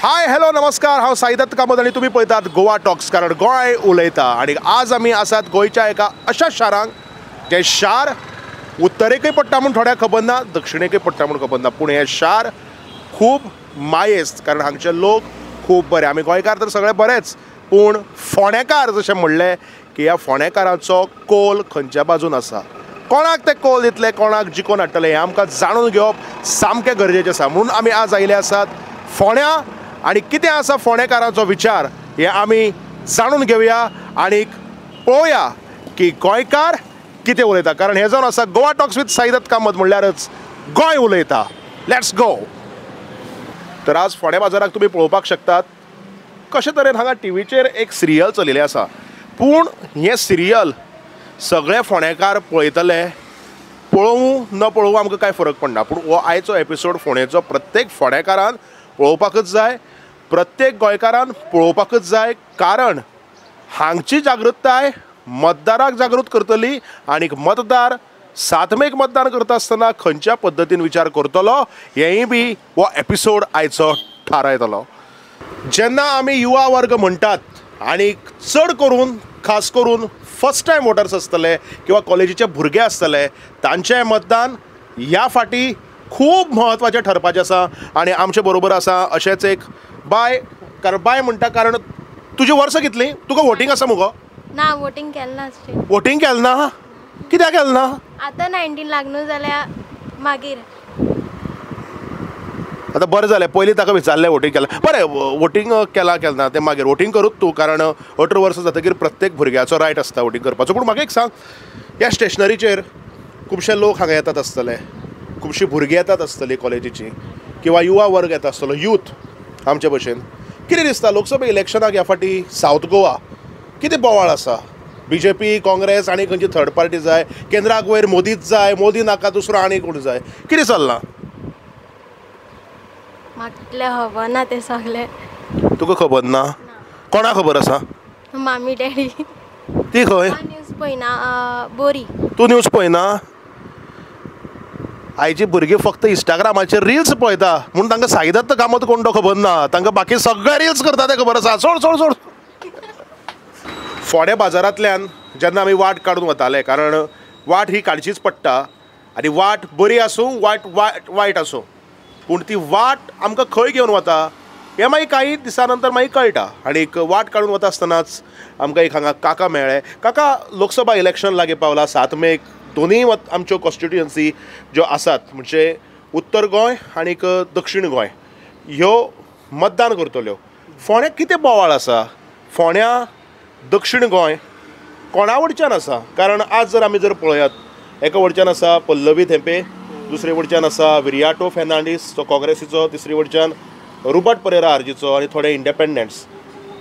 Hi hello नमस्कार, हांव साईदत्त कामत आनी तुमी पळयतात गोवा टॉक्स, कारण गोंय उलयता. आनी आज आमी आसात गोंयच्या एका अशा शारांक जें शार उत्तरेकय पडटा म्हूण थोड्यांक खबर ना, दक्षिणेकय पडटा म्हूण खबर ना, पूण हें शार खूब मायेस्त, कारण हांगचे लोक खूब बरे. आमी गोंयकार तर सगळे बरेच, पूण फोंडेकार जशें म्हणलें की ह्या फोंडेकारांचो कोल खंयच्या बाजून आसा, कोणाक ते कोल दितले, कोणाक जिखोवन हाडटले, हें आमकां जाणून घेवप सामकें गरजेचें आसा. म्हणून आमी आज आयिल्ले आसात फोंड्या आनी कितें आसा फोंडेकारांचो विचार हें आमी जाणून घेवया आनी पळोवया की गोंयकार कितें उलयता, कारण हें जावन आसा गोवा टॉक्स विथ साईदत्त कामत म्हणल्यारच गोंय उलयता. Let's go. तर आज फोंड्या बाजाराक तुमी पळोवपाक शकतात कशे तरेन हांगा टिवीचेर एक सिरियल चलिल्लें आसा, पूण हें सिरियल सगळे फोंडेकार पळयतले, पळोवं न पळोवं आमकां कांय फरक पडना, पूण हो आयचो एपिसोड फोंडेचो प्रत्येक फोंडेकारान पळोवपाकच जाय, प्रत्येक गोंयकारान पळोवपाकच जाय, कारण हांगची जागृताय मतदाराक जागृत करतली आनी मतदार 7 मेक मतदान करता आसतना खंयच्या पद्दतीन विचार करतलो हेंय बी हो एपिसोड आयचो थारायतलो. जेन्ना आमी युवा वर्ग म्हणटात आनी चड करून खास करून फर्स्ट टायम वोटर्स आसतले किंवा कॉलेजीचे भुरगे आसतले, तांचें मतदान ह्या फाटी खूब म्हत्वाचें ठरपाचें आसा. आनी आमचे बरोबर आसा अशेंच एक बाय, कारण बाय म्हणटा कारण तुजी वर्सां कितलीं, तुका वोटींग आसा मुगो? ना, वोटींग केलें ना. वोटींग केलें ना? कित्याक केलें ना? आतां 19 लागू जाल्यार मागीर. आतां बरें जालें, पयलीं ताका विचारलें वोटींग केलां, बरें वोटींग केलां केलें ना तें मागीर वोटींग करूच तूं, कारण 18 वर्सां जातकीर प्रत्येक भुरग्याचो रायट आसता वोटींग करपाचो. पूण म्हाका एक सांग, ह्या स्टेशनरीचेर खुबशे लोक हांगा येतात आसतले, खुबशीं भुरगीं येतात आसतलीं कॉलेजीचीं, किंवा युवा वर्ग येता आसतलो, यूथ आमचे भशेन. कितें दिसता लोकसभा इलेक्शनाक ह्या फाटी सावथ गोवा कितें बोवाळ आसा? बीजेपी, काँग्रेस आनी खंयची थर्ड पार्टी जाय, केंद्राक वयर मोदीच जाय, मोदी नाका दुसरो आनी कोण जाय, कितें चल्लां? म्हाका तितलें खबर ना तें सगळें. तुका खबर ना? कोणाक खबर आसा? मामी डॅडी. ती खंय? न्यूज पळयना. बोरी. तूं न्यूज पळयना? आयची भुरगीं फक्त इंस्टाग्रामाचेर रिल्स पळयता म्हूण तांकां साईदत्त कामत कोण तो खबर ना, तांकां बाकी सगळे रिल्स करता तें खबर आसा. सोड सोड सोड. फोंड्या बाजारांतल्यान जेन्ना आमी वाट काडून वताले, कारण वाट ही काडचीच पडटा आनी वाट बरी आसूं वाट वायट आसूं, पूण ती वाट आमकां खंय घेवन वता हें मागीर कांय दिसां नंतर मागीर कळटा. आनी एक वाट काडून वता आसतनाच आमकां एक हांगा काका मेळ्ळे. काका, लोकसभा इलेक्शन लागीं पावलां, 7 मेक दोनूय आमच्यो कॉन्स्टिट्युएन्सी ज्यो आसात, म्हणजे उत्तर गोंय आनी दक्षिण गोंय, ह्यो मतदान करतल्यो. फोंड्या कितें बोवाळ आसा? फोंड्या दक्षिण गोंय कोणा वडच्यान आसा? कारण आज जर आमी जर पळयात, एका वडच्यान आसा पल्लवी धेंपे, दुसरे वडच्यान आसा विरियाटो फेर्नांडीस तो काँग्रेसीचो, तिसरे वडच्यान रुबर्ट परेरा आर्जीचो आनी थोडे इंडिपेंडंट्स.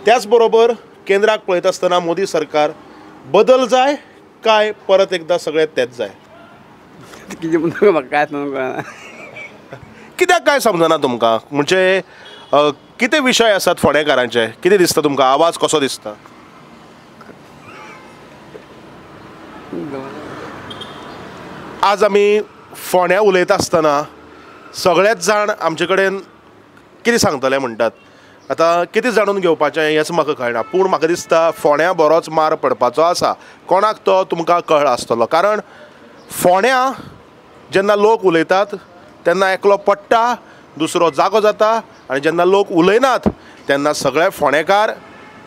त्याच बरोबर केंद्राक पळयता आसतना मोदी सरकार बदल जाय काय परत एकदां सगळें तेंच जाय? कितें म्हाका कांय समजना. कित्याक कांय समजना तुमकां? म्हणजे कितें विशय आसात फोंडेकारांचे, कितें दिसता तुमकां? आवाज कसो दिसता? आज आमी फोंड्या उलयता आसतना सगळेच जाण आमचे कडेन कितें सांगतले म्हणटात, आतां कितें जाणून घेवपाचें हेंच म्हाका कळना, पूण म्हाका दिसता फोंड्या बरोच मार पडपाचो आसा. कोणाक तो तुमकां कळ्ळा आसतलो, कारण फोंड्या जेन्ना लोक उलयतात तेन्ना एकलो पडटा, दुसरो जागो जाता, आनी जेन्ना लोक उलयनात तेन्ना सगळे फोंडेकार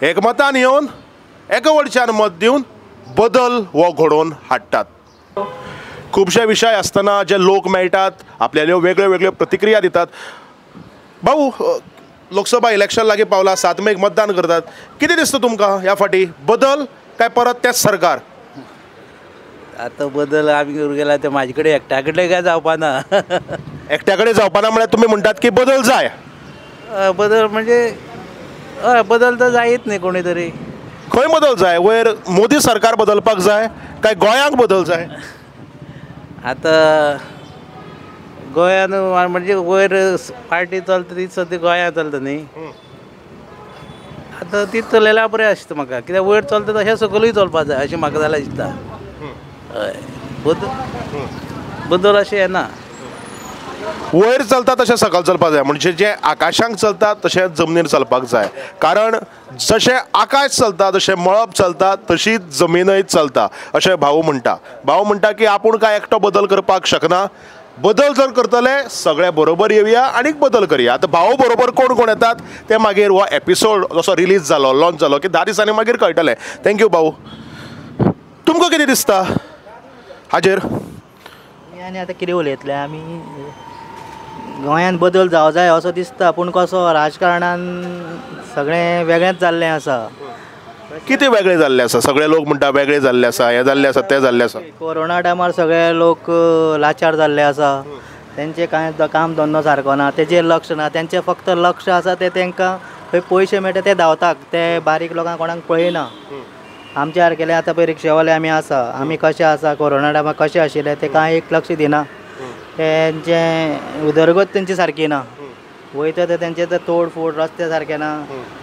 एकमतान येवन एका वडच्यान मत दिवन बदल हो घडोवन हाडटात. खुबशे विशय आसतना जे लोक मेळटात आपल्याल्यो वेगळ्यो वेगळ्यो प्रतिक्रिया दितात. भाऊ, लोकसभा इलेक्शन लागीं पावलां, 7 मेक मतदान करतात, कितें दिसता तुमकां ह्या फाटी बदल काय परत तेंच सरकार? आतां बदल आमी करूंक गेल्यार ते म्हाजे कडेन एकट्या कडेन काय जावपा ना. एकट्या कडेन जावपा ना म्हळ्यार तुमी म्हणटात की बदल जाय? बदल म्हणजे हय, बदल तर जायच न्ही कोणी तरी. खंय बदल जाय? वयर मोदी सरकार बदलपाक जाय काय गोंयांक बदल जाय? आतां गोंयान म्हणजे वयर पार्टी चलता तीच सद्या गोंयांत चलता न्ही, आतां तीच चलयल्यार बरें आसता म्हाका, कित्याक वयर चलता तशें सकलूय चलपा जाय अशें म्हाका जाल्यार दिसता. हय, बदल बदल अशें येना. वयर चलता तशें सकयल चलपाक जाय, म्हणजे जें आकाशांक चलता तशें जमनीर चलपाक जाय, कारण जशें आकाश चलता तशें मळब चलता तशीच जमीनय चलता अशें भाऊ म्हणटा। भाऊ म्हणटा की आपूण काय एकटो बदल करपाक शकना, बदल जर करतले सगळे बरोबर येवया आनी बदल करया। आतां भाऊ बरोबर कोण कोण येतात ते मागीर हो एपिसोड जसो रिलीज जालो, लॉन्च जालो की 10 दिसांनी मागीर कळटलें। Thank you भाऊ। तुमकां कितें दिसता हाजेर? आनी आतां कितें उलयतले आमी, गोंयांत बदल जावं जाय असो दिसता, पूण कसो राजकारणान सगळें वेगळेंच जाल्लें आसा। कितें वेगळें जाल्लें आसा? सगळे लोक म्हणटा वेगळें जाल्लें आसा, हें जाल्लें आसा, तें जाल्लें आसा। कोरोना टायमार सगळे लोक लाचार जाल्ले आसा, तेंचे कांय काम धंदो सारको ना, तेजेर लक्ष ना, तेंचें फक्त लक्ष आसा ते तेंकां खंय पयशे मेळटा ते धांवतात, ते बारीक लोकांक कोणाक पळयना। आमच्या सारकेले आतां पळय रिक्षावाले आमी आसा, आमी कशे आसा कोरोना टायमार कशे आशिल्ले ते कांय एक लक्ष दिना, तेंचें उदरगत तेंची सारकी ना, वयता ते तेंचे ते तोड फोड रस्ते सारके ना।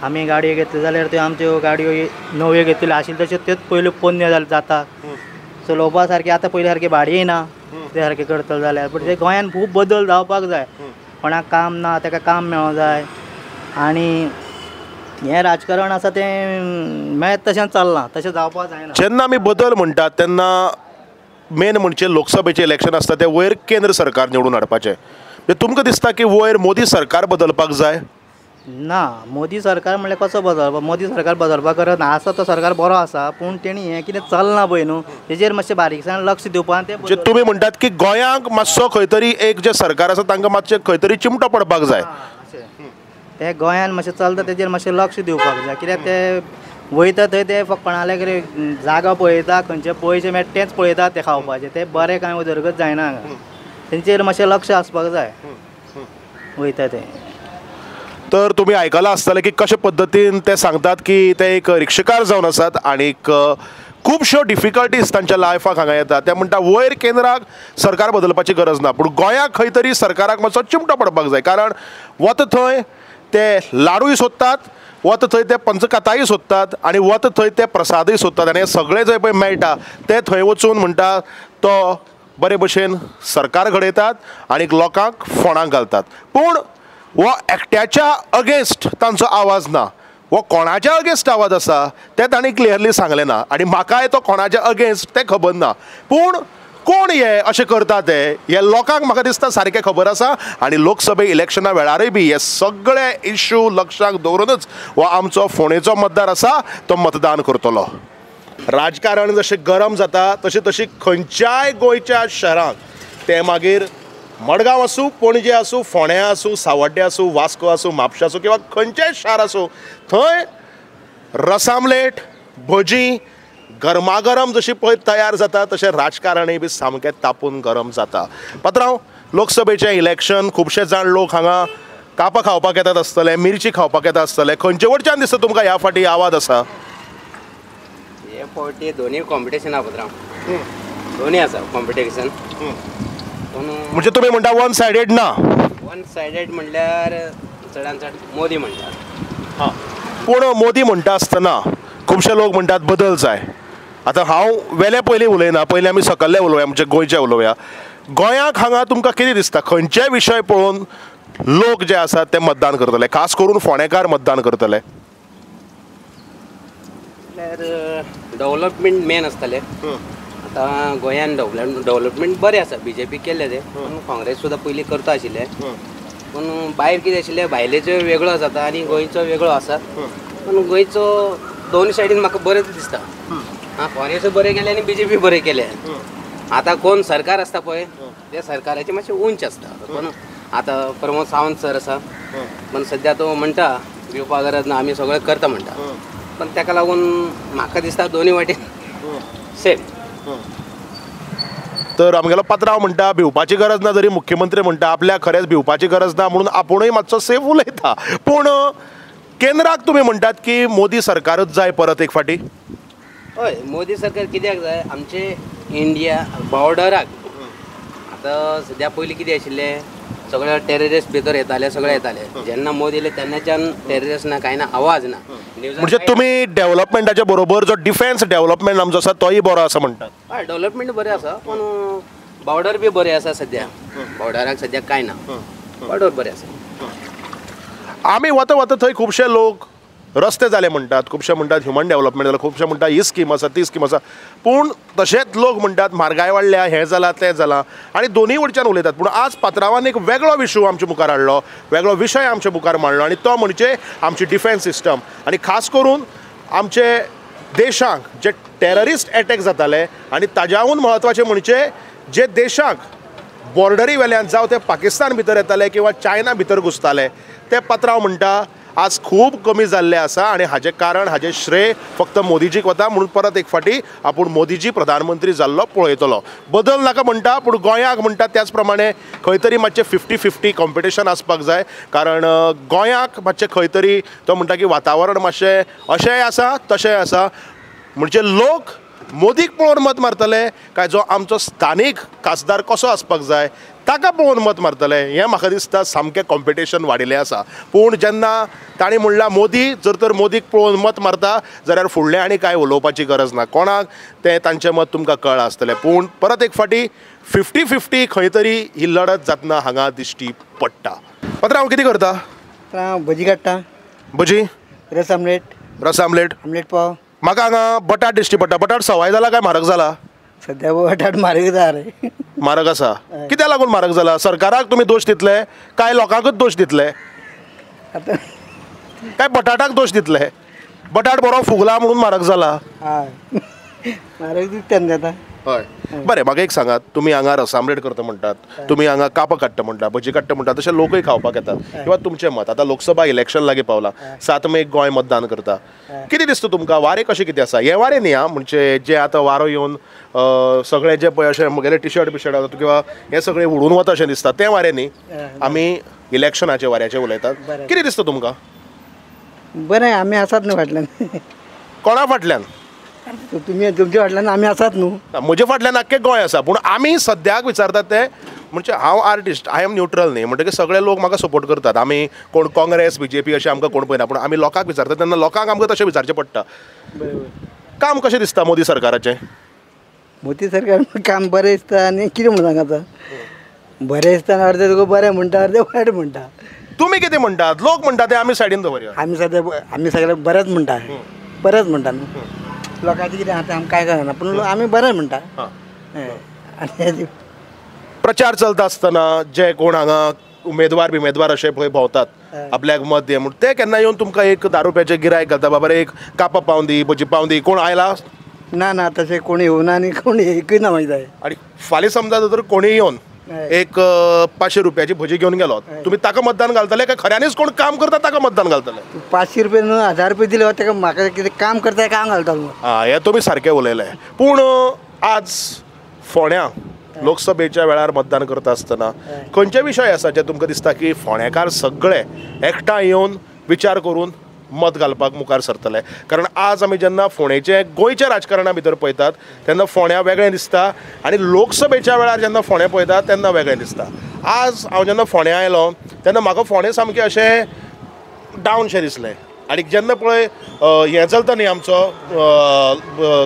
आमी गाडयो घेतल्यो जाल्यार त्यो आमच्यो गाडयो नव्यो घेतल्यो आशिल्ल्यो तश्यो त्योच पयल्यो पोन्न्यो जाता, चलोवपा सारकी आतां पयलीं सारकी भाडीय ना ते सारकें करतले जाल्यार। पूण ते गोंयांत खूब बदल जावपाक जाय, कोणाक काम ना ताका काम मेळोंक जाय, आनी हें राजकारण आसा तें मेळत तशें चल्लां, तशें जावपाक जायना। जेन्ना आमी बदल म्हणटात तेन्ना मेन म्हणजे लोकसभेचें इलेक्शन आसता तें वयर केंद्र सरकार निवडून हाडपाचें, तुमकां दिसता की वयर मोदी सरकार बदलपाक जाय? ना, मोदी सरकार म्हणल्यार कसो बदलपाक, मोदी सरकार बदलपाक गरज ना, आसा तो सरकार बरो आसा, पूण तेणी हें कितें चल्लां पळय न्हू तेजेर मातशें बारीकसाण लक्ष दिवपाक तें। तुमी म्हणटात की गोंयांक मातसो खंय तरी एक जें सरकार आसा तांकां मातशें खंय तरी चिमटो पडपाक जाय, तें गोंयांत मातशें चलता तेजेर मातशें लक्ष दिवपाक जाय, कित्याक ते वयता थंय ते फक्त कोणाले कितें जागो पळयता, खंयचे पयशे मेळटा तेंच पळयता, ते खावपाचे ते बरें कांय उदरगत जायना हांगा, तेंचेर मातशें लक्ष आसपाक जाय वयता ते। तर तुमी आयकलां आसतलें की कशे पद्दतीन ते सांगतात की ते एक रिक्षकार जावन आसात आनीक खुबश्यो डिफिकल्टीज तांच्या लायफाक हांगा येता। ते म्हणटा वयर केंद्राक सरकार बदलपाची गरज ना, पूण गोंयाक खंय तरी सरकाराक मातसो चिमटो पडपाक जाय, कारण वता थंय ते लाडूय सोदतात, वता थंय ते पंचकाताय सोदतात आनी वता थंय ते प्रसादूय सोदतात, आनी हे सगळें जंय पळय मेळटा ते थंय वचून म्हणटा तो बरे भशेन सरकार घडयतात आनी लोकांक फोंडांक घालतात। पूण हो एकट्याच्या अगेन्स्ट तांचो आवाज ना, हो कोणाच्या अगेन्स्ट आवाज आसा तें तांणी क्लियरली सांगलें ना, आनी म्हाकाय तो कोणाच्या अगेन्स्ट तें खबर ना, पूण कोण हे अशें करता ते हे लोकांक म्हाका दिसता सारकें खबर आसा। आनी लोकसभे इलेक्शना वेळारय बी हे सगळे इश्यू लक्षाक दवरूनच हो आमचो फोंडेचो मतदार आसा तो मतदान करतलो। राजकारण जशें गरम जाता तशी तशी खंयच्याय गोंयच्या शहरांत, तें मागीर मडगांव आसूं, पणजे आसूं, फोंड्यां आसूं, सावड्डे आसूं, वास्को आसूं, म्हापशें आसूं किंवा खंयचेंय शार आसूं, थंय रस आमलेट भजी गरमागरम जशी पळय तयार जाता तशें राजकारणय बी सामकें तापून गरम जाता। पात्रांव, लोकसभेचें इलेक्शन, खुबशे जाण लोक हांगा कापां खावपाक येतात आसतले, मिरची खावपाक येता आसतले, खंयचे वटच्यान दिसता तुमकां ह्या फाटी आवाज आसा? हे फावटी दोनूय कॉम्पिटिशन आसा पात्रांव, दोनूय आसा कॉम्पिटिशन। म्हणजे तुमी म्हणटा वन सायडेड ना? वन सायडेड म्हणल्यार चडान चड मोदी म्हणटा। हां, पूण मोदी म्हणटा आसतना खुबशे लोक म्हणटात बदल जाय। आतां हांव वेले पयलीं उलयना, पयलीं आमी सकल्ले उलोवया, म्हणजे गोंयचे उलोवया। गोंयाक हांगा तुमकां कितें दिसता, खंयचे विशय पळोवन लोक जे आसात ते मतदान करतले, खास करून फोंडेकार मतदान करतले? म्हणल्यार डेवलपमेंट मेन आसतलें। आतां गोंयान डेवलपमेंट बरें आसा, बी जे पी केल्लें तें, पूण काँग्रेस सुद्दां पयलीं करता आशिल्लें, पूण भायर कितें आशिल्लें, भायलेचो वेगळो जाता आनी गोंयचो वेगळो आसा, पूण गोंयचो दोन सायडीन म्हाका बरें दिसता। आं, काँग्रेस बरें केलें आनी बी जे पी बरें केलें। आतां कोण सरकार आसता पळय ते सरकाराचें मातशें उंच आसता, पूण आतां प्रमोद सावंत सर आसा, पूण सद्या तो म्हणटा भिवपा गरज ना, आमी सगळें करता म्हणटा, पण ताका लागून म्हाका दिसता दोनूय वाटेन सेम। तर आमगेलो पात्रांव म्हणटा भिवपाची गरज ना, जरी मुख्यमंत्री म्हणटा आपल्याक खरेंच भिवपाची गरज ना म्हणून आपुणूय मातसो सेफ उलयता, पूण केंद्राक तुमी म्हणटात की मोदी सरकारच जाय परत एक फाटी? हय, मोदी सरकार कित्याक जाय, आमचे इंडिया बॉर्डराक आतां सद्या पयलीं कितें आशिल्लें, सगळे टेररिस्ट भितर येताले, सगळे येताले, जेन्ना मोदी येयले तेन्नाच्यान टेररिस्ट ना, कांय ना, आवाज ना। म्हणजे तुमी डेवलपमेंटाच्या बरोबर जो डिफेन्स डेवलपमेंट आमचो आसा तोय बरो आसा म्हणटात? हय, डेवलपमेंट बरें आसा, पूण बॉर्डर बी बरें आसा सद्या, बॉर्डराक सद्या कांय ना, बॉर्डर बरें आसा. आमी वता वता थंय खुबशे लोक रस्ते जाले म्हणटात, खुबशे म्हणटात ह्युमन डेवलपमेंट जालें, खुबशे म्हणटात ही स्कीम आसा ती स्कीम आसा, पूण तशेंच लोक म्हणटात म्हारगाय वाडल्या, हें जालां तें जालां, आनी दोनूय वटच्यान उलयतात. पूण आज पात्रावान एक वेगळो विशय आमच्या मुखार हाडलो, वेगळो विशय आमच्या मुखार मांडलो, आनी तो म्हणजे आमची डिफेन्स सिस्टम, आनी खास करून आमचे देशांक जे टेररिस्ट एटॅक जाताले, आनी ताज्याहून म्हत्वाचें म्हणजे जे देशाक बॉर्डरी वेल्यान जावं ते पाकिस्तान भितर येताले किंवा चायना भितर घुसताले, ते पात्रांव म्हणटा आज खूब कमी जाल्ले आसा, आनी हाजें कारण, हाजें श्रेय फक्त मोदीजीक वता. म्हणून परत एक फावटी आपूण मोदीजी प्रधानमंत्री जाल्लो पळयतलो. बदल नाका म्हणटा, पूण गोंयाक म्हणटा त्याच प्रमाणे खंय तरी मातशें 50-50 कॉम्पिटिशन आसपाक जाय, कारण गोंयाक मातशें खंय तरी तो म्हणटा की वातावरण मातशें अशेंय आसा तशेंय आसा, म्हणजे लोक मोदीक पळोवन मत मारतले काय जो आमचो स्थानीक खासदार कसो आसपाक जाय ताका पळोवन मत मारतले, हें म्हाका दिसता सामकें कॉम्पिटिशन वाडिल्लें आसा. पूण जेन्ना तांणी म्हणलां मोदी, जर तर मोदीक पळोवन मत मारता जाल्यार फुडलें आनी कांय उलोवपाची गरज ना, कोणाक तें तांचें मत तुमकां कळ्ळां आसतलें. पूण परत एक फावटी 50-50 खंय तरी ही लढत जातना हांगा दिश्टी पडटा. पात्रांव हांव कितें करता? भजी काडटा. भजी, रस आमलेट. रस आमलेट, आमलेट पाव. म्हाका हांगा बटाट दिश्टी पडटा, बटाट सवाय जाला काय म्हारग जाला? सद्या बटाट म्हारग जाला रे. म्हारग आसा. कित्याक लागून म्हारग जाला? सरकाराक तुमी दोश दितले काय लोकांकूच दोश दितले? आतां काय बटाटाक दोश दितले? बटाट बरो फुगला म्हणून म्हारग जाला. हय, म्हारग दिसता न्ही आतां. हय, बरें म्हाका एक सांगात, तुमी हांगा रस आमलेट करता म्हणटात, तुमी हांगा कापां काडटा म्हणटा, भजी काडटा म्हणटात, तशें लोकूय खावपाक येतात, किंवा तुमचें मत आतां लोकसभा इलेक्शन लागीं पावलां, 7 मेक गोंय मतदान करता, कितें दिसता तुमकां वारें कशें कितें आसा? हें वारें न्ही आं, म्हणजे जें आतां वारो येवन सगळें जें पळय अशें म्हगेलें टिशर्ट बिशर्ट आसा किंवा हें सगळें उडून वता अशें दिसता, तें वारें न्ही, आमी इलेक्शनाचे वाऱ्याचें उलयतात. कितें दिसता तुमकां? बरें, आमी आसात न्हू फाटल्यान. कोणा फाटल्यान? तुमी तुमच्या फाटल्यान आमी आसात न्हू. म्हजे फाटल्यान आख्खें गोंय आसा, पूण आमी सद्याक विचारतात ते म्हणजे हांव आर्टिस्ट, I am neutral न्ही, म्हणटकीर सगळे लोक म्हाका सपोर्ट करतात. आमी कोण काँग्रेस बीजेपी अशें आमकां कोण पळयना, पूण आमी लोकांक विचारतात तेन्ना लोकांक आमकां तशें विचारचें पडटा. काम कशें दिसता मोदी सरकाराचें? मोदी सरकार काम बरें दिसता, आनी कितें म्हणून सांग आतां, बरें दिसता आनी अर्दे तुका बरें म्हणटा, अर्दे वायट म्हणटा. तुमी कितें म्हणटात? लोक म्हणटा ते आमी सायडीन दवरया. आमी सद्या आमी सगळे बरेंच म्हणटा, बरेंच म्हणटा न्हू. लोकांचें कितें आतां आमकां कांय कळना, पूण आमी बरें म्हणटा. आनी प्रचार चलता आसतना जे कोण हांगा उमेदवार बिमेदवार अशे पळय भोंवतात आपल्याक मत दी म्हूण, ते केन्ना येवन तुमकां एक 10 रुपयाचें गिरायक घालता, बाबा रे एक कापां पावन दी, भजी पावन दी, कोण आयला? ना ना, तशें कोण येवना आनी कोण एकूय ना मागीर. आनी फाल्यां समजा जर कोणूय येवन एक 500 रुपयाची भजी घेवन गेलो, तुमी ताका मतदान घालतले काय खऱ्यांनीच कोण काम करता ताका मतदान घालतले? 500 रुपया न्हू 1000 रुपया दिले ताका म्हाका कितें काम करता काम घालतलो. आं, हें तुमी सारकें उलयलें. पूण आज फोंड्या लोकसभेच्या वेळार मतदान करता आसतना खंयचे विशय आसा जे तुमकां दिसता की फोंडेकार सगळे एकठांय येवन विचार करून मत घालपाक मुखार सरतले? कारण आज आमी जेन्ना फोंडेचे गोंयच्या राजकारणा भितर पळयतात तेन्ना फोंड्या वेगळें दिसता, आनी लोकसभेच्या वेळार जेन्ना फोंडें पळयतात तेन्ना वेगळें दिसता. आज हांव जेन्ना फोंड्या आयलो तेन्ना म्हाका फोंडें सामकें अशें डावनशें दिसलें, आनी जेन्ना पळय हें चलता न्ही आमचो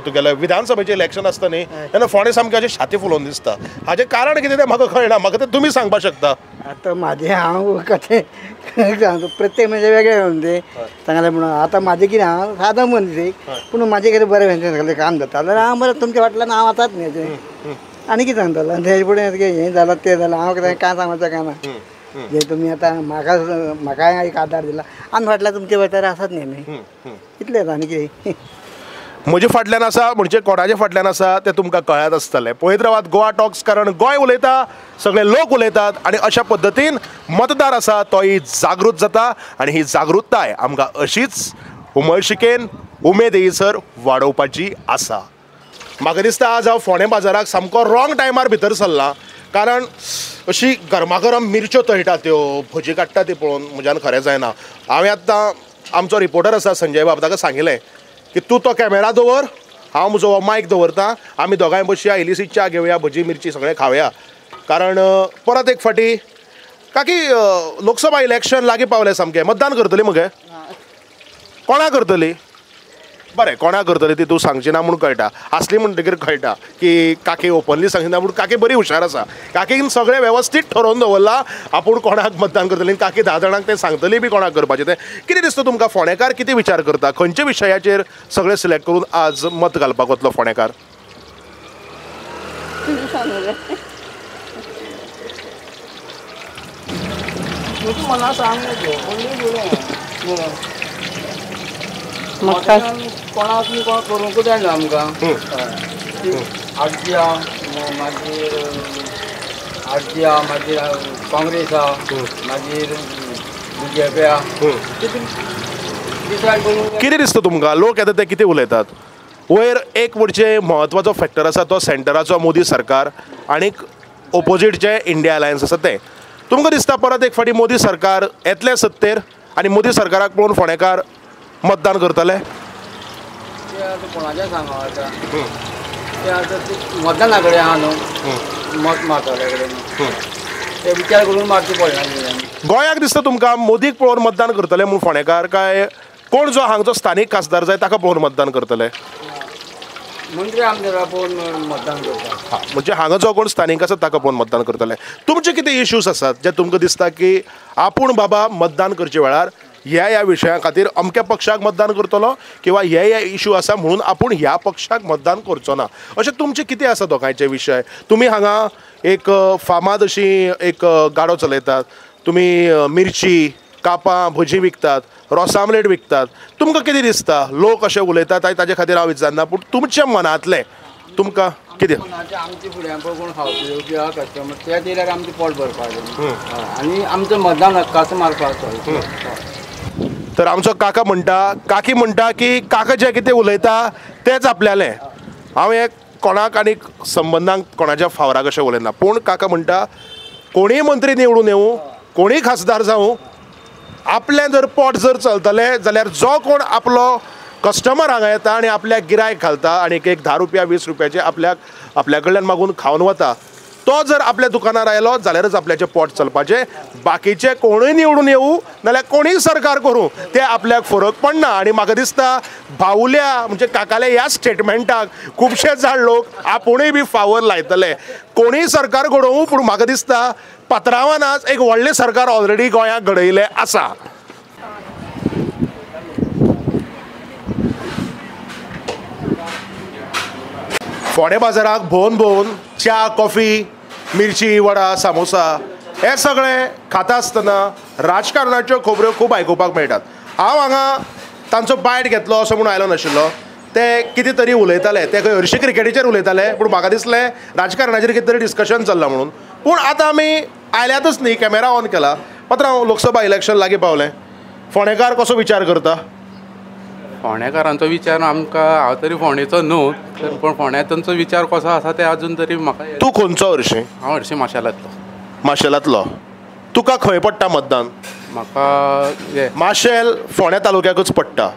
तुगेलें विधानसभेचें इलेक्शन आसता न्ही तेन्ना फोंडें सामकें अशें छाती फुलोवन दिसता. हाजें कारण कितें तें म्हाका कळना, म्हाका तें तुमी सांगपाक शकता. आतां म्हाजें हांव कशें प्रत्येक म्हणजे वेगळें म्हणजे सांगलें म्हणून आतां म्हाजें कितें, हांव सादो मनीस एक, पूण म्हाजें कितें बरें सगळें काम जाता जाल्यार हांव बरें तुमच्या फाटल्यान हांव आसात न्ही अशें आनी कितें सांगतलो. आनी तेजे फुडें हें जालां तें जालां, हांव कितें कांय सांगपाचें काय ना. जे तुमी आतां म्हाका म्हाका एक आदार दिला, आमी फाटल्यान तुमचे फाटल्यान आसात न्ही आमी, इतलेंच आनी कितें. म्हजे फाटल्यान आसा म्हणजे कोणाचे फाटल्यान आसा तें तुमकां कळ्ळात आसतलें. पळयत रावात गोवा टॉक्स, कारण गोंय उलयता, सगळे लोक उलयतात, आनी अशा पद्दतीन मतदार आसा तोय जागृत जाता, आनी ही जागृताय आमकां अशीच उमळशिकेन उमेद येयसर वाडोवपाची आसा. म्हाका दिसता आज हांव फोंडें बाजाराक सामको रॉंग टायमार भितर सरलां, कारण अशी गरमागरम मिरच्यो तळटा त्यो, भजी काडटा ती पळोवन म्हज्यान खरें जायना. हांवें आतां आमचो रिपोर्टर आसा संजय बाब, ताका सांगिल्लें की तूं तो कॅमेरा दवर, हांव म्हजो मायक दवरता, आमी दोगांय बसया, इल्लीशी च्या घेवया, भजी मिरची सगळें खावया. कारण परत एक फावटी काकी लोकसभा इलेक्शन लागीं पावलें सामकें, मतदान करतली मगे? कोणा करतली? बरें, कोणाक करतली ती तूं सांगची ना म्हूण कळटा, आसली म्हणटकीर कळटा की काकी ओपनली सांगची ना, पूण काकी बरी हुशार आसा. काकीन सगळें वेवस्थीत ठरोवन दवरलां आपूण कोणाक मतदान करतली. काकी 10 जाणांक तें सांगतली बी कोणाक करपाचें तें. कितें दिसता तुमकां फोंडेकार कितें विचार करता, खंयच्या विशयाचेर सगळें सिलेक्ट करून आज मत घालपाक वतलो फोंडेकार? कोणाक कोण करूंकूच जायना आमकां. आरजी आहा, मागीर आरजी आहा, मागीर काँग्रेस आहा, मागीर बीजेपी आहा. कितें दिसता तुमकां लोक येता ते कितें उलयतात? वयर एक म्हणजे म्हत्वाचो फॅक्टर आसा तो सेंटराचो मोदी सरकार आनीक ओपोजीट जे इंडिया अलायन्स आसा तें. तुमकां दिसता परत एक फावटी मोदी सरकार येतलें सत्तेर आनी मोदी सरकाराक पळोवन फोंडेकार मतदान करतले? ते आतां कोणाचें सांगू आतां, ते आतां मतदाना कडेन आहा न्हू, मत मारतले कडेन ते विचार करून मारचे पडना. गोंयाक दिसता तुमकां मोदीक पळोवन मतदान करतले म्हूण फोंडेकार, काय कोण जो हांगचो स्थानीक खासदार जाय ताका पळोवन मतदान करतले? मंत्री आमदारा पळोवन मतदान करता. म्हणजे हांगा जो कोण स्थानीक आसा ताका पळोवन मतदान करतले. तुमचे कितें इश्यूज आसात जे तुमकां दिसता की आपूण बाबा मतदान करचे वेळार ह्या ह्या विशया खातीर अमक्या पक्षाक मतदान करतलो किंवा हे हे इशू आसा म्हणून आपूण ह्या पक्षाक मतदान करचो ना, अशें तुमचें कितें आसा दोगांयचे विशय? तुमी हांगा एक फामाद अशी एक गाडो चलयतात, तुमी मिरची कापां भजी विकतात, रोस आमलेट विकतात. तुमकां कितें दिसता लोक अशें उलयतात आनी ताजे खातीर हांव विचारना, पूण तुमच्या मनांतलें तुमकां कितें? आमचे फुड्यान पळय कोण खावपी येवपी आहा कस्टमर ते दिल्यार आमचें पोट भरपाचें आनी आमचो मतदान हक्काचो मारपाचो. तर आमचो काका म्हणटा, काकी म्हणटा की काका जें कितें उलयता तेंच आपल्यालें. हांव हें कोणाक आनी संबंदांक कोणाच्या फावराक अशें उलयना, पूण काका म्हणटा कोणीय मंत्री निवडून येवं, कोणीय खासदार जावं, आपलें जर पोट जर चलतलें जाल्यार जो कोण आपलो कस्टमर हांगा येता आनी आपल्याक गिरायक घालता आनी एक 10 रुपया 20 रुपयाचे आपल्याक आपल्या कडल्यान मागून खावन वता, तो जर आपल्या दुकानार आयलो जाल्यारच आपल्याचें पोट चलपाचें. बाकीचे कोणूय निवडून येवं नाल्यार कोणूय सरकार करूं ते आपल्याक फरक पडना. आनी म्हाका दिसता बावल्या म्हणजे काकाल्या ह्या स्टेटमेंटाक खुबशे जाण लोक आपुणूय बी फावर लायतले. कोणूय सरकार घडोवं, पूण म्हाका दिसता पात्रांवान आज एक व्हडलें सरकार ऑलरेडी गोंयाक घडयलें आसा. फोंडें बाजाराक भोंवन भोंवन च्या, कॉफी, मिरची, वडा, सामोसा हे सगळें खाता आसतना राजकारणाच्यो खबऱ्यो खूब आयकुपाक मेळटात. हांव हांगा तांचो बायट घेतलो असो म्हूण आयलो नाशिल्लो, ते कितें तरी उलयताले, ते खंय हरशीं क्रिकेटीचेर उलयताले, पूण म्हाका दिसलें राजकारणाचेर कितें तरी डिस्कशन चल्लां म्हणून. पूण आतां आमी आयल्यातच न्ही, कॅमेरा ऑन केला. पात्रांव, लोकसभा इलेक्शन लागीं पावलें, फोंडेकार कसो विचार करता? फोंडेकारांचो विचार आमकां, हांव तरी फोंडेचो न्हू, पूण फोंड्या तांचो विचार कसो आसा ते अजून तरी म्हाका. तूं खंयचो हरशीं? हांव हरशीं माशेलांतलो. माशेलांतलो. तुका खंय पडटा मतदान? म्हाका माशेल फोंड्या तालुक्याकूच पडटा,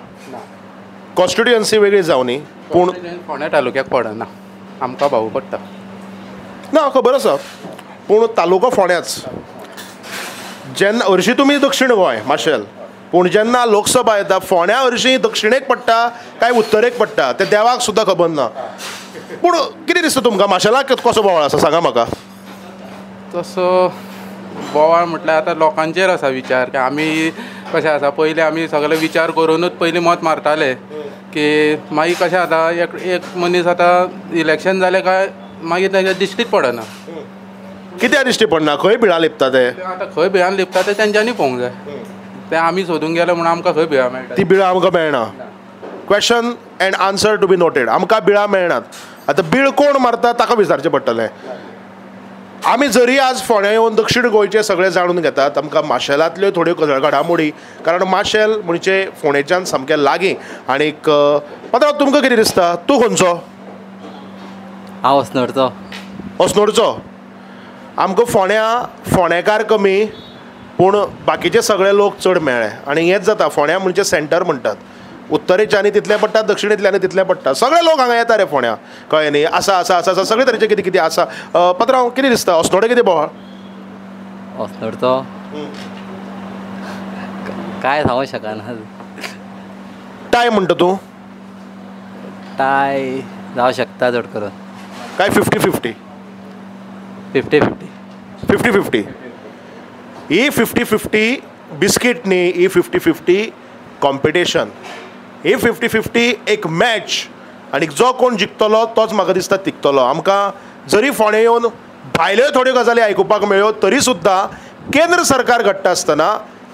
कॉन्स्टिट्युएन्सी वेगळी जावनी, पूण फोंड्या तालुक्याक पडना, आमकां भाऊ पडटा. ना खबर आसा, पूण तालुको फोंड्याच. जेन्ना हरशीं तुमी दक्षीण गोंय माशेल, पूण जेन्ना लोकसभा येता फोंड्या हरशीं दक्षिणेक पडटा काय उत्तरेक पडटा तें देवाक सुद्दां खबर ना. पूण कितें दिसता तुमकां माशेलाक कसो बोवाळ आसा सांगा म्हाका? तसो बोवाळ म्हटल्यार आतां लोकांचेर आसा विचार की आमी कशें आसा, पयलीं आमी सगळे विचार करुनूच पयलीं मत मारताले की मागीर कशें आतां एक मनीस आतां इलेक्शन जालें काय मागीर ताच्या दिश्टीच पडना. कित्याक दिश्टी पडना? खंय बिळां लिपता ते? आतां खंय बिळान लिपता ते तेंच्यांनी पळोवंक जाय, ते आमी सोदूंक गेले म्हणून आमकां खंय बिळां मेळटा? ती बिळां आमकां मेळना. Question and answer to be noted. आमकां बिळां मेळनात. आतां बीळ कोण मारता ताका विचारचें पडटलें. आमी जरी आज फोंड्या येवन दक्षीण गोंयचें सगळें जाणून घेतात, आमकां माशेलांतल्यो थोड्यो घडामोडी, कारण माशेल म्हणजे फोंडेच्यान सामकें लागीं. आनीक पात्रांव, तुमकां कितें दिसता? तूं खंयचो? हांव अस्नोडचो. अस्नोडचो. आमकां फोंड्या फोंडेकार कमी, पूण बाकीचे सगळे लोक चड मेळ्ळे. आनी हेंच जाता, फोंड्या म्हणजे सेंटर म्हणटात, उत्तरेच्यानी तितलें पडटा, दक्षिणेंतल्यानी तितलें पडटा, सगळे लोक हांगा येता रे फोंड्या, कळ्ळें न्ही? आसा आसा आसा आसा सगळे तरेचें कितें कितें आसा. पात्रांव, कितें दिसता अस्नोडें कितें बोवाळ? अस्नोडचो काय सांगूंक शकना. टायम म्हणटा तूं? टाय जावं शकता चड करून. काय 50-50? 50-50. 50-50. ही 50-50 बिस्कीट न्ही, ही 50-50 कॉम्पिटिशन, ही 50-50 एक मॅच आनी जो कोण जिखतलो तोच म्हाका दिसता तिगतलो. आमकां जरी फोंडें येवन भायल्यो थोड्यो गजाली आयकुपाक मेळ्ळ्यो तरी सुद्दां केंद्र सरकार घडटा आसतना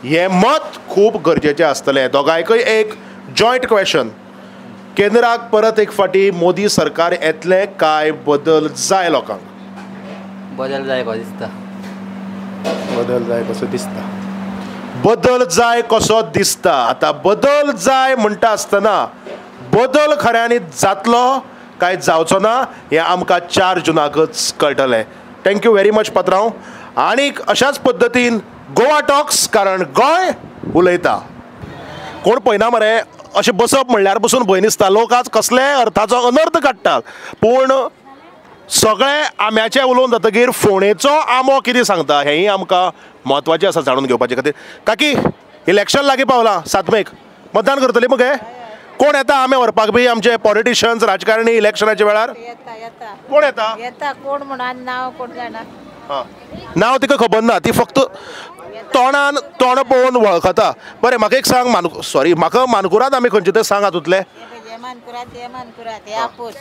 हें मत खूब गरजेचें आसतलें. दोगांयकय एक जॉयंट क्वेशन, केंद्राक परत एक फावटी मोदी सरकार येतलें काय बदल जाय लोकांक? बदल जाय कसो दिसता. बदल जाय कसो दिसता. बदल जाय कसो दिसता. आतां बदल जाय म्हणटा आसतना बदल खऱ्यांनी जातलो काय जावचो ना हें आमकां 4 जुनाकच कळटलें. Thank you very much पात्रांव. आनीक अशाच पद्दतीन गोवा टॉक्स, कारण गोंय उलयता. कोण पळयना मरे, अशें बसप म्हणल्यार बसून भंय दिसता. लोक आज कसल्याय अर्थाचो अनर्थ काडटात, पूण सगळे आंब्याचें उलोवन जातकीर फोंडेचो आंबो कितें सांगता हेंय आमकां म्हत्वाचें आसा जाणून घेवपाचे खातीर. काकी, इलेक्शन लागीं पावलां, 7 मेक मतदान करतली मगे? कोण येता आंबे व्हरपाक बी आमचे पॉलिटिशियन्स, राजकारणी इलेक्शनाच्या वेळार? कोण येता? येता कोण म्हणून नांव कोण जाणा, नांव तिका खबर ना, ती फक्त तोंडान तोंड पळोवन वळखता. बरें, म्हाका एक सांग, सॉरी, म्हाका मानकुराद आमी खंयचे ते सांग हातूंतले. हे मानकुराद, हे मानकुराद, हे आपूस.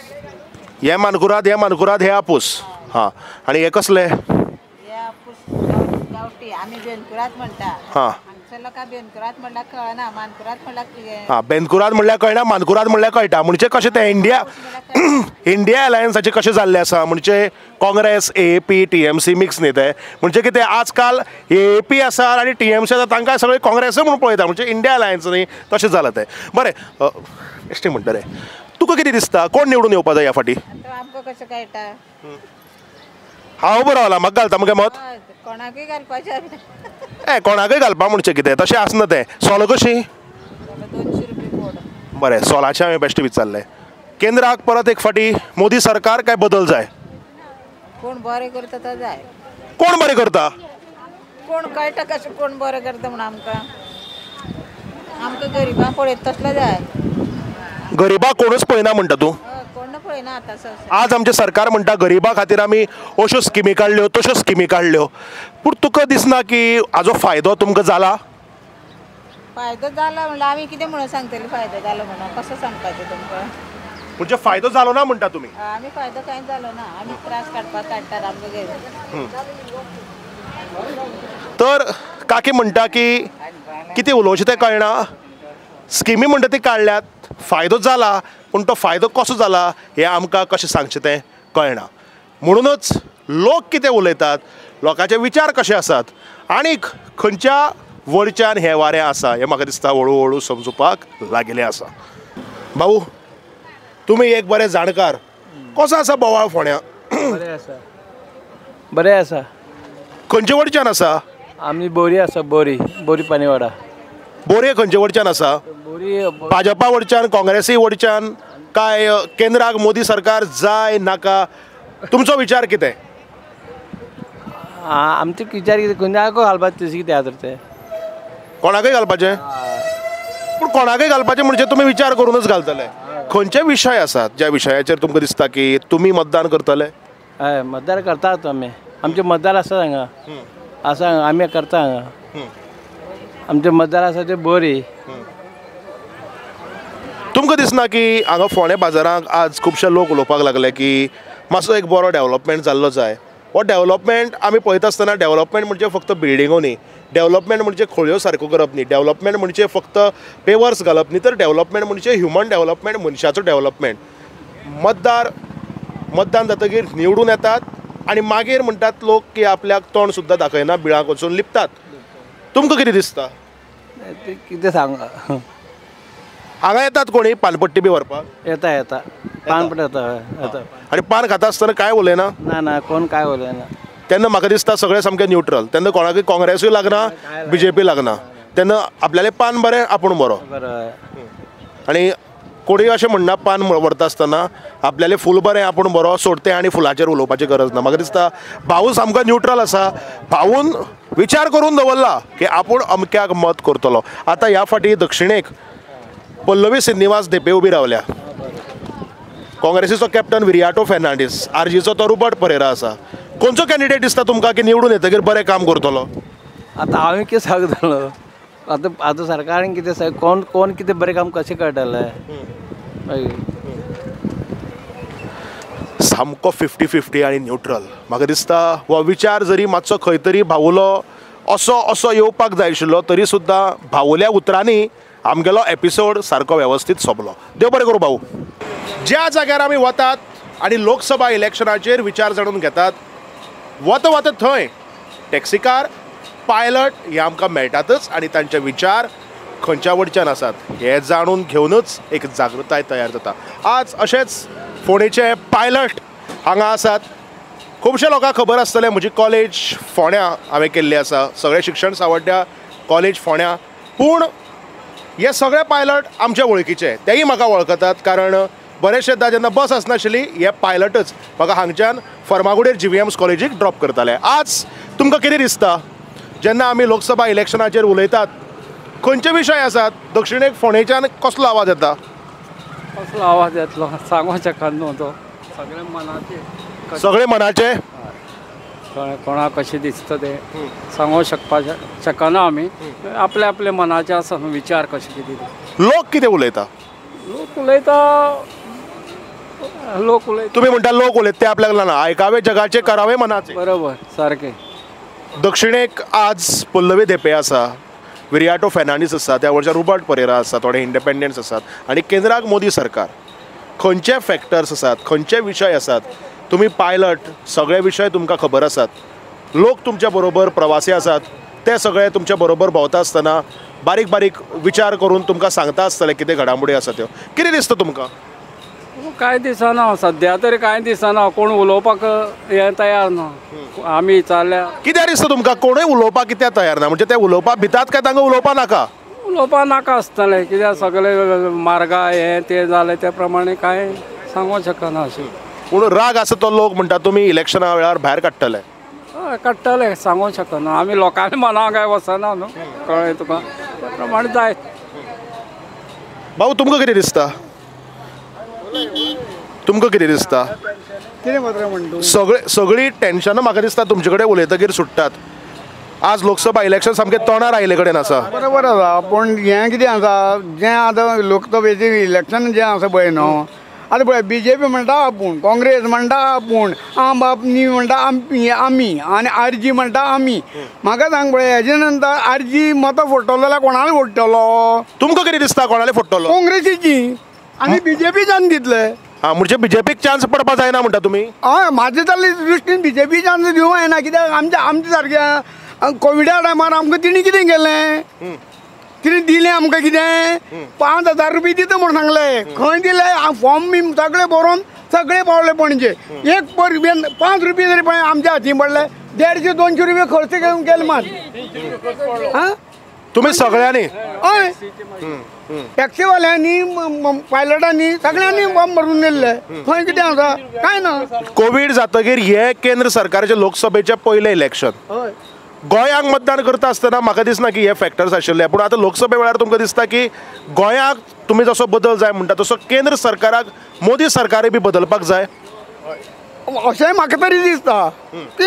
हे मानकुराद, हे मानकुराद, हे आपूस. हां, आनी हे कसले? हे आपूस गांवठी, आमी बेनकुराद म्हणटा. हां, लोकां बेनकुराद म्हणल्यार कळना, मानकुराद म्हणल्यार. हां, बेनकुराद म्हणल्यार कळना, मानकुराद म्हणल्यार कळटा. म्हणजे कशें तें इंडिया इंडिया अलायन्साचें कशें जाल्लें आसा, म्हणजे काँग्रेस, AAP, TMC mix न्ही तें, म्हणजे कितें आजकाल AAP आसा आनी TMC आसा, तांकां सगळें काँग्रेसूय म्हणून पळयता, म्हणजे इंडिया अलायन्स न्ही तशें जालां तें. बरें, बेश्टें म्हणटा रे, तुका कितें दिसता कोण निवडून येवपा जाय ह्या फाटी? आमकां कशें कळटा? हांव बरो रावला, म्हाका घालता मगे मत? कोणाकूय घालपाचें. ए, कोणाकूय घालपा म्हणचें कितें तशें आसना तें. सोलां कशीं? 200 रुपया पोड. बरें, सोलाचें हांवें बेश्टें विचारलें. केंद्राक परत एक फावटी मोदी सरकार काय बदल जाय? कोण बरें करता तो जाय. कोण बरें करता? कोण कळटा कशें कोण बरें करता म्हणून आमकां? आमकां गरिबांक पळयता तसलो जाय. गरिबाक कोणूच पळयना म्हणटा तूं? कोण पळयना आतां. आज आमचें सरकार म्हणटा गरिबा खातीर आमी अश्यो स्किमी काडल्यो, तश्यो स्किमी काडल्यो, पूण तुका दिसना की हाजो फायदो तुमकां जाला? फायदो जाला म्हणल्यार आमी कितें म्हणून सांगतले फायदो जालो म्हणून? कसो सांगपाचें तुमकां? म्हणजे फायदो जालो ना म्हणटा तुमी? आमी फायदो कांय जालो ना, आमी त्रास काडपाक काडटात आमकां गरीब. तर काकी म्हणटा की कितें उलोवचें तें कळना, स्किमी म्हणटा ती काडल्यात, फायदो जाला, पूण तो फायदो कसो जाला हें आमकां कशें सांगचें तें कळना. म्हणूनच लोक कितें उलयतात, लोकांचे विचार कशे आसात आनीक खंयच्या वळच्यान हें वारें आसा हें म्हाका दिसता हळू हळू समजुपाक लागिल्लें आसा. भाऊ, तुमी एक बरे जाणकार, कसो आसा बोवाळ फोंड्या? बरें आसा, बरें आसा. खंयचे वडच्यान आसा? आमी बोरी आसा, बोरी, बोरी पानीवाडा. बोरये खंयचे वडच्यान आसा? बोरी भाजपा वडच्यान, काँग्रेसी वडच्यान, काय केंद्राक मोदी सरकार जाय नाका, तुमचो विचार कितें? आमचे विचार कितें, खंयच्याकूय घालपाचें तशें कितें आसा तें. कोणाकूय घालपाचें? पूण कोणाकूय घालपाचें म्हणजे तुमी विचार करूनच घालतले. खंयचे विशय आसात ज्या विशयाचेर तुमकां दिसता की तुमी मतदान करतले? हय, मतदान करतात आमी, आमचे मतदार आसा हांगा, आसा आमी करता हांगा. आमचे मतदार आसा ते बोरी. तुमकां दिसना की हांगा फोंडें बाजारांत आज खुबशे लोक उलोवपाक लागले की मातसो एक बरो डेवलपमेंट जाल्लो जाय? हो डेवलपमेंट आमी पळयता आसतना डेवलपमेंट म्हणजे फक्त बिल्डिंगो न्ही, डेवलपमेंट म्हणजे खोळयो सारक्यो करप न्ही, डेवलपमेंट म्हणजे फक्त पेवर्स घालप न्ही, तर डेवलपमेंट म्हणजे ह्युमन डेवलपमेंट, मनशाचो डेवलपमेंट. मतदार मतदान जातकीर निवडून येतात आनी मागीर म्हणटात लोक की आपल्याक तोंड सुद्दां दाखयना, बिळाक वचून लिपतात. तुमकां कितें दिसता? कितें सांग, हांगा येतात कोणी पानपट्टी बी व्हरपाक? येता येता, पानपट्टी येता येता. आनी पान खाता आसतना कांय उलयना? ना ना, कोण कांय उलयना. तेन्ना म्हाका दिसता सगळें सामकें न्यूट्रल, तेन्ना कोणाकूय काँग्रेसूय लागना, BJP लागना, तेन्ना आपल्यालें पान बरें, आपूण बरो. बरें. आनी कोणूय अशें म्हणना पान व्हरता आसतना आपल्यालें फूल बरें, आपूण बरो, सोडतें आनी फुलाचेर उलोवपाची गरज ना. म्हाका दिसता भाऊ सामको न्यूट्रल आसा, भाऊन विचार करून दवरला की आपूण अमक्याक मत करतलो. आतां ह्या फाटी दक्षिणेक पल्लवी श्रीनिवास धेंपे उबी रावल्या, काँग्रेसीचो कॅप्टन विरियाटो फेर्नांडीस, आरजीचो तो रुबर्ट परेरा आसा. खंयचो कॅन्डिडेट दिसता तुमकां की निवडून येतकीर बरें काम करतलो? आतां हांवें कितें सांगतलो, आतां आतां सरकारान कितें सांग, कोण कोण कितें बरें काम कशें कळटलें? मागीर सामको 50-50 आनी न्यूट्रल. म्हाका दिसता हो विचार जरी मातसो खंय तरी भावुलो असो असो येवपाक जाय आशिल्लो तरी सुद्दां भावुल्या उतरांनी आमगेलो एपिसोड सारको वेवस्थीत सोंपलो. देव बरें करूं भाऊ. ज्या जाग्यार आमी वतात आनी लोकसभा इलेक्शनाचेर विचार जाणून घेतात, वता वता थंय टॅक्सीकार, पायलट हे आमकां मेळटातच आनी तांचे विचार खंयच्या वटच्यान आसात हे जाणून घेवनच एक जागृताय तयार जाता. आज अशेंच फोंडेचे पायलट हांगा आसात. खुबशे लोकांक खबर आसतलें म्हजी कॉलेज फोंड्या हांवें केल्ली आसा, सगळें शिक्षण सावड्ड्या कॉलेज फोंड्या. पूण हे सगळे पायलट आमचे वळखीचे, तेय म्हाका वळखतात, कारण बरेचशेदा जेन्ना बस आसनाशिल्ली हे पायलटच म्हाका हांगच्यान फर्मागुडेर GVMS कॉलेजीक ड्रॉप करताले. आज तुमकां कितें दिसता जेन्ना आमी लोकसभा इलेक्शनाचेर उलयतात, खंयचे विशय आसात? दक्षिणेक फोंडेच्यान कसलो आवाज येता? कसलो आवाज येतलो सांगू शकना न्हू तो, सगळे मनाचे, सगळे मनाचे, कोणाक कशें दिसता तें सांगू शकपा शकना आमी, आपले आपले मनाचे आसा विचार कशें कितें. लोक कितें उलयता? लोक उलयता, लोक उलयता. तुमी म्हणटा लोक उलयता ते आपल्याक ना, आयकावे जगाचे करावे मनाचे. बरोबर, सारकें. दक्षिणेक आज पल्लवी धेंपे आसा, विरियाटो फेर्नांडीस आसा, त्या वरच्यान रुबर्ट परेरा आसा, थोडे इंडिपेंडंट्स आसात आनी केंद्राक मोदी सरकार. खंयचे फॅक्टर्स आसात, खंयचे विशय आसात? तुमी पायलट, सगळे विशय तुमकां खबर आसात, लोक तुमच्या बरोबर प्रवासी आसात, ते सगळे तुमच्या बरोबर भोंवता आसतना बारीक बारीक विचार करून तुमकां सांगता आसतले कितें घडामोडी आसा त्यो. कितें दिसता तुमकां? कांय दिसना सद्या तरी, कांय दिसना, कोण उलोवपाक हें तयार ना. आमी विचारल्या कित्याक दिसता तुमकां कोणूय उलोवपाक कित्याक तयार ना? म्हणजे ते उलोवपाक भितात काय तांकां उलोवपाक नाका? उलोवपाक नाका आसतलें, कित्याक सगळे मार्गा हें तें जालें त्या प्रमाणे कांय सांगूंक शकना अशें. पूण राग आसा तो लोक म्हणटा तुमी इलेक्शना वेळार भायर काडटले? हय काडटले, सांगूंक शकना आमी, लोकांनी मनाक काय वचना न्हू, कळ्ळें तुका, त्या प्रमाणे जायत. भाऊ तुमकां कितें दिसता? तुमकां कितें दिसता? कितें मात्र म्हणटा? सगळे सगळीं टेन्शनां म्हाका दिसता तुमचे कडेन उलयतकीर सुट्टात. आज लोकसभा इलेक्शन सामकें तोंडार आयिल्ले कडेन आसा. बरोबर आसा, पूण हें कितें आसा, जें आतां लोकसभेचें इलेक्शन जें आसा पळय न्हू, आतां पळय BJP म्हणटा आपूण, काँग्रेस म्हणटा आपूण, आम आदमी म्हणटा आमी आनी RG म्हणटा आमी. म्हाका सांग पळय, हेजे नंतर RG मतां फोडटलो जाल्यार कोणाले फोडटलो? तुमकां कितें दिसता कोणाले फोडटलो? काँग्रेसीची आनी BJP चान दितले. आं, म्हणजे BJPक चान्स पडपा जायना म्हणटा तुमी? हय, म्हाजे जाल्ले दृश्टीन BJP chance दिवंक जायना, कित्याक आमच्या आमच्या सारक्या कोविडा टायमार आमकां तिणें कितें केलें, तिणें दिलें आमकां कितें 5,000 रुपये दिता म्हूण सांगलें, खंय दिले? फॉर्म बी सगळें बरोवन सगळें पावले पणजे, एक पर 5 रुपये तरी पळय आमच्या हातीन पडले, 150-200 रुपये खर्च घेवन केले मात. आं, तुमी सगळ्यांनी? हय, टॅक्सीवाल्यांनी, पायलटांनी, सगळ्यांनी फॉर्म भरून दिल्ले. खंय कितें आसा कांय ना. कोवीड जातकीर हे केंद्र सरकाराचें लोकसभेचें पयलें इलेक्शन. हय, गोंयांक मतदान करता आसतना म्हाका दिसना की हे फॅक्टर्स आशिल्ले, पूण आतां लोकसभे वेळार तुमकां दिसता की गोंयाक तुमी जसो बदल जाय म्हणटा तसो केंद्र सरकाराक मोदी सरकारय बी बदलपाक जाय अशें म्हाका तरी दिसता. की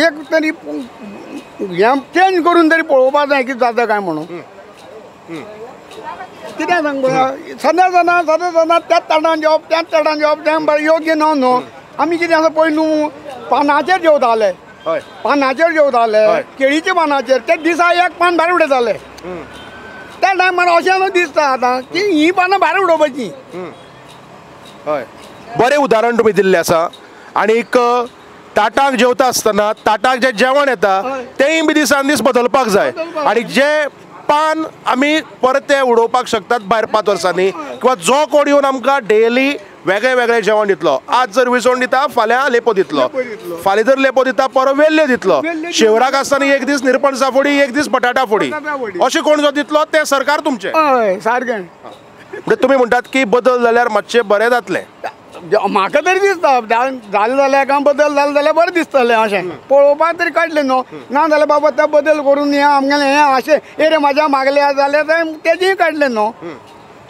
एक तरी हें चेंज करून तरी पळोवपाक जाय कितें जाता काय म्हणून. कितें सांग पळय, सदां सदां सदां सदां त्याच ताटान जेवप, त्याच ताटान जेवप, तें योग्य न्हू न्हू. आमी कितें आसा पळय न्हू, पानाचेर जेवताले, पानाचेर जेवताले, केळीच्या पानाचेर, ते दिसा एक पान भायर उडयताले. त्या टायमार अशें न्हू दिसता आतां की हीं पानां भायर उडोवपाचीं. हय, बरें उदाहरण तुमी दिल्लें आसा. आनीक ताटाक जेवता आसतना ताटाक जें जेवण येता तेंय बी दिसान दीस बदलपाक जाय, आनी जे पान आमी परत ते उडोवपाक शकतात भायर 5 वर्सांनी, किंवा जो कोण येवन आमकां डेली वेगळे वेगळे जेवण दितलो. आज जर विसवण दिता फाल्यां लेपो दितलो, फाल्यां जर लेपो दिता परत वेल्ल्यो दितलो, शिवराक आसतना एक दीस निरपणसा फोडी, एक दीस बटाटा फोडी, अशें कोण जो दितलो तें सरकार तुमचें. हय सारकें. म्हणजे तुमी म्हणटात की बदल जाल्यार मातशें बरें जातलें. म्हाका तरी दिसता जालें जाल्यार काय बदल जालें जाल्यार बरें दिसतलें अशें पळोवपाक तरी कळटलें न्हू. ना जाल्यार बाबा ते बदल करून हें आमगेलें हें अशें ए रे म्हाज्या मागलें जाल्यार तेजेंय काडलें न्हू.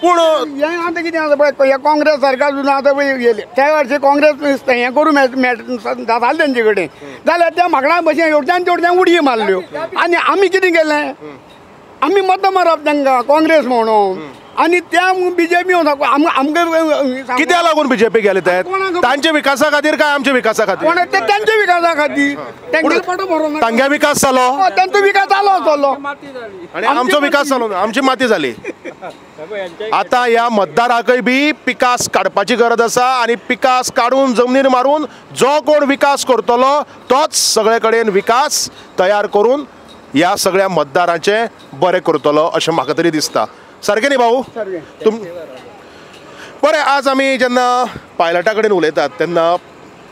पूण हें आतां कितें आसा पळय, काँग्रेस सरकार सुद्दां आतां पळय गेले त्या वर्सी काँग्रेस हें करूं जातालें तेंचे कडेन, जाल्यार त्या माकडां भशेन हेवटेच्यान तेवटेच्यान उडयो मारल्यो आनी आमी कितें केलें, आमी मतां मारप तांकां काँग्रेस म्हणून आनी त्या बीजेपी आमकां कित्याक लागून बीजेपी गेले ते तांच्या विकासा खातीर काय आमच्या विकासा खातीर? तांच्या विकासा खातीर, तांगे विकास जालो, तांचो विकास जालो आसतलो आनी आमचो विकास जालो ना, आमची माती जाली. आतां ह्या मतदाराकय बी पिकास काडपाची गरज आसा आनी पिकास काडून जमनीर मारून जो कोण विकास करतलो तोच सगळे कडेन विकास तयार करून ह्या सगळ्या मतदारांचें बरें करतलो अशें म्हाका तरी दिसता. सारकें न्ही भाऊ? तुम बरें. आज आमी जेन्ना पायलटा कडेन उलयतात तेन्ना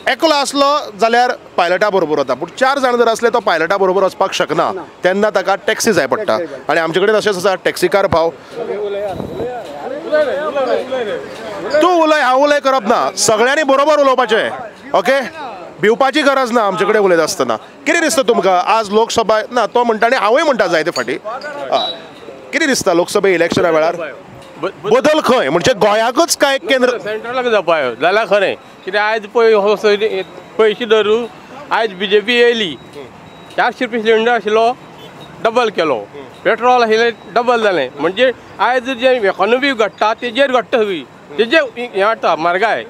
एकलो आसलो जाल्यार पायलटा बरोबर वता, पूण 4 जाण जर आसले तो पायलटा बरोबर वचपाक शकना, तेन्ना ताका टॅक्सी जाय पडटा. आनी आमचे कडेन अशेंच आसा टॅक्सीकार भाव. तूं उलय हांव उलय करप ना, सगळ्यांनी बरोबर उलोवपाचें. ओके, भिवपाची गरज ना आमचे कडेन उलयता आसतना. कितें दिसता तुमकां आज लोकसभा ना तो म्हणटा आनी हांवूय म्हणटा जायते फाटी, कितें दिसता लोकसभा इलेक्शना वेळार बदल खंय म्हणजे गोंयाकूच काय केंद्र सेंट्रलाक जावपाक जाल्यार खरें? कित्याक आयज पळय पयशे धरू आयज बीजेपी येयली, 400 रुपया सिलिंडर आशिल्लो डबल केलो, पेट्रोल आशिल्लें डबल जालें. म्हणजे आयज जे इकॉनॉमी घडटा तेजेर घडटा सगळी, तेजे हें वाडटा म्हारगाय,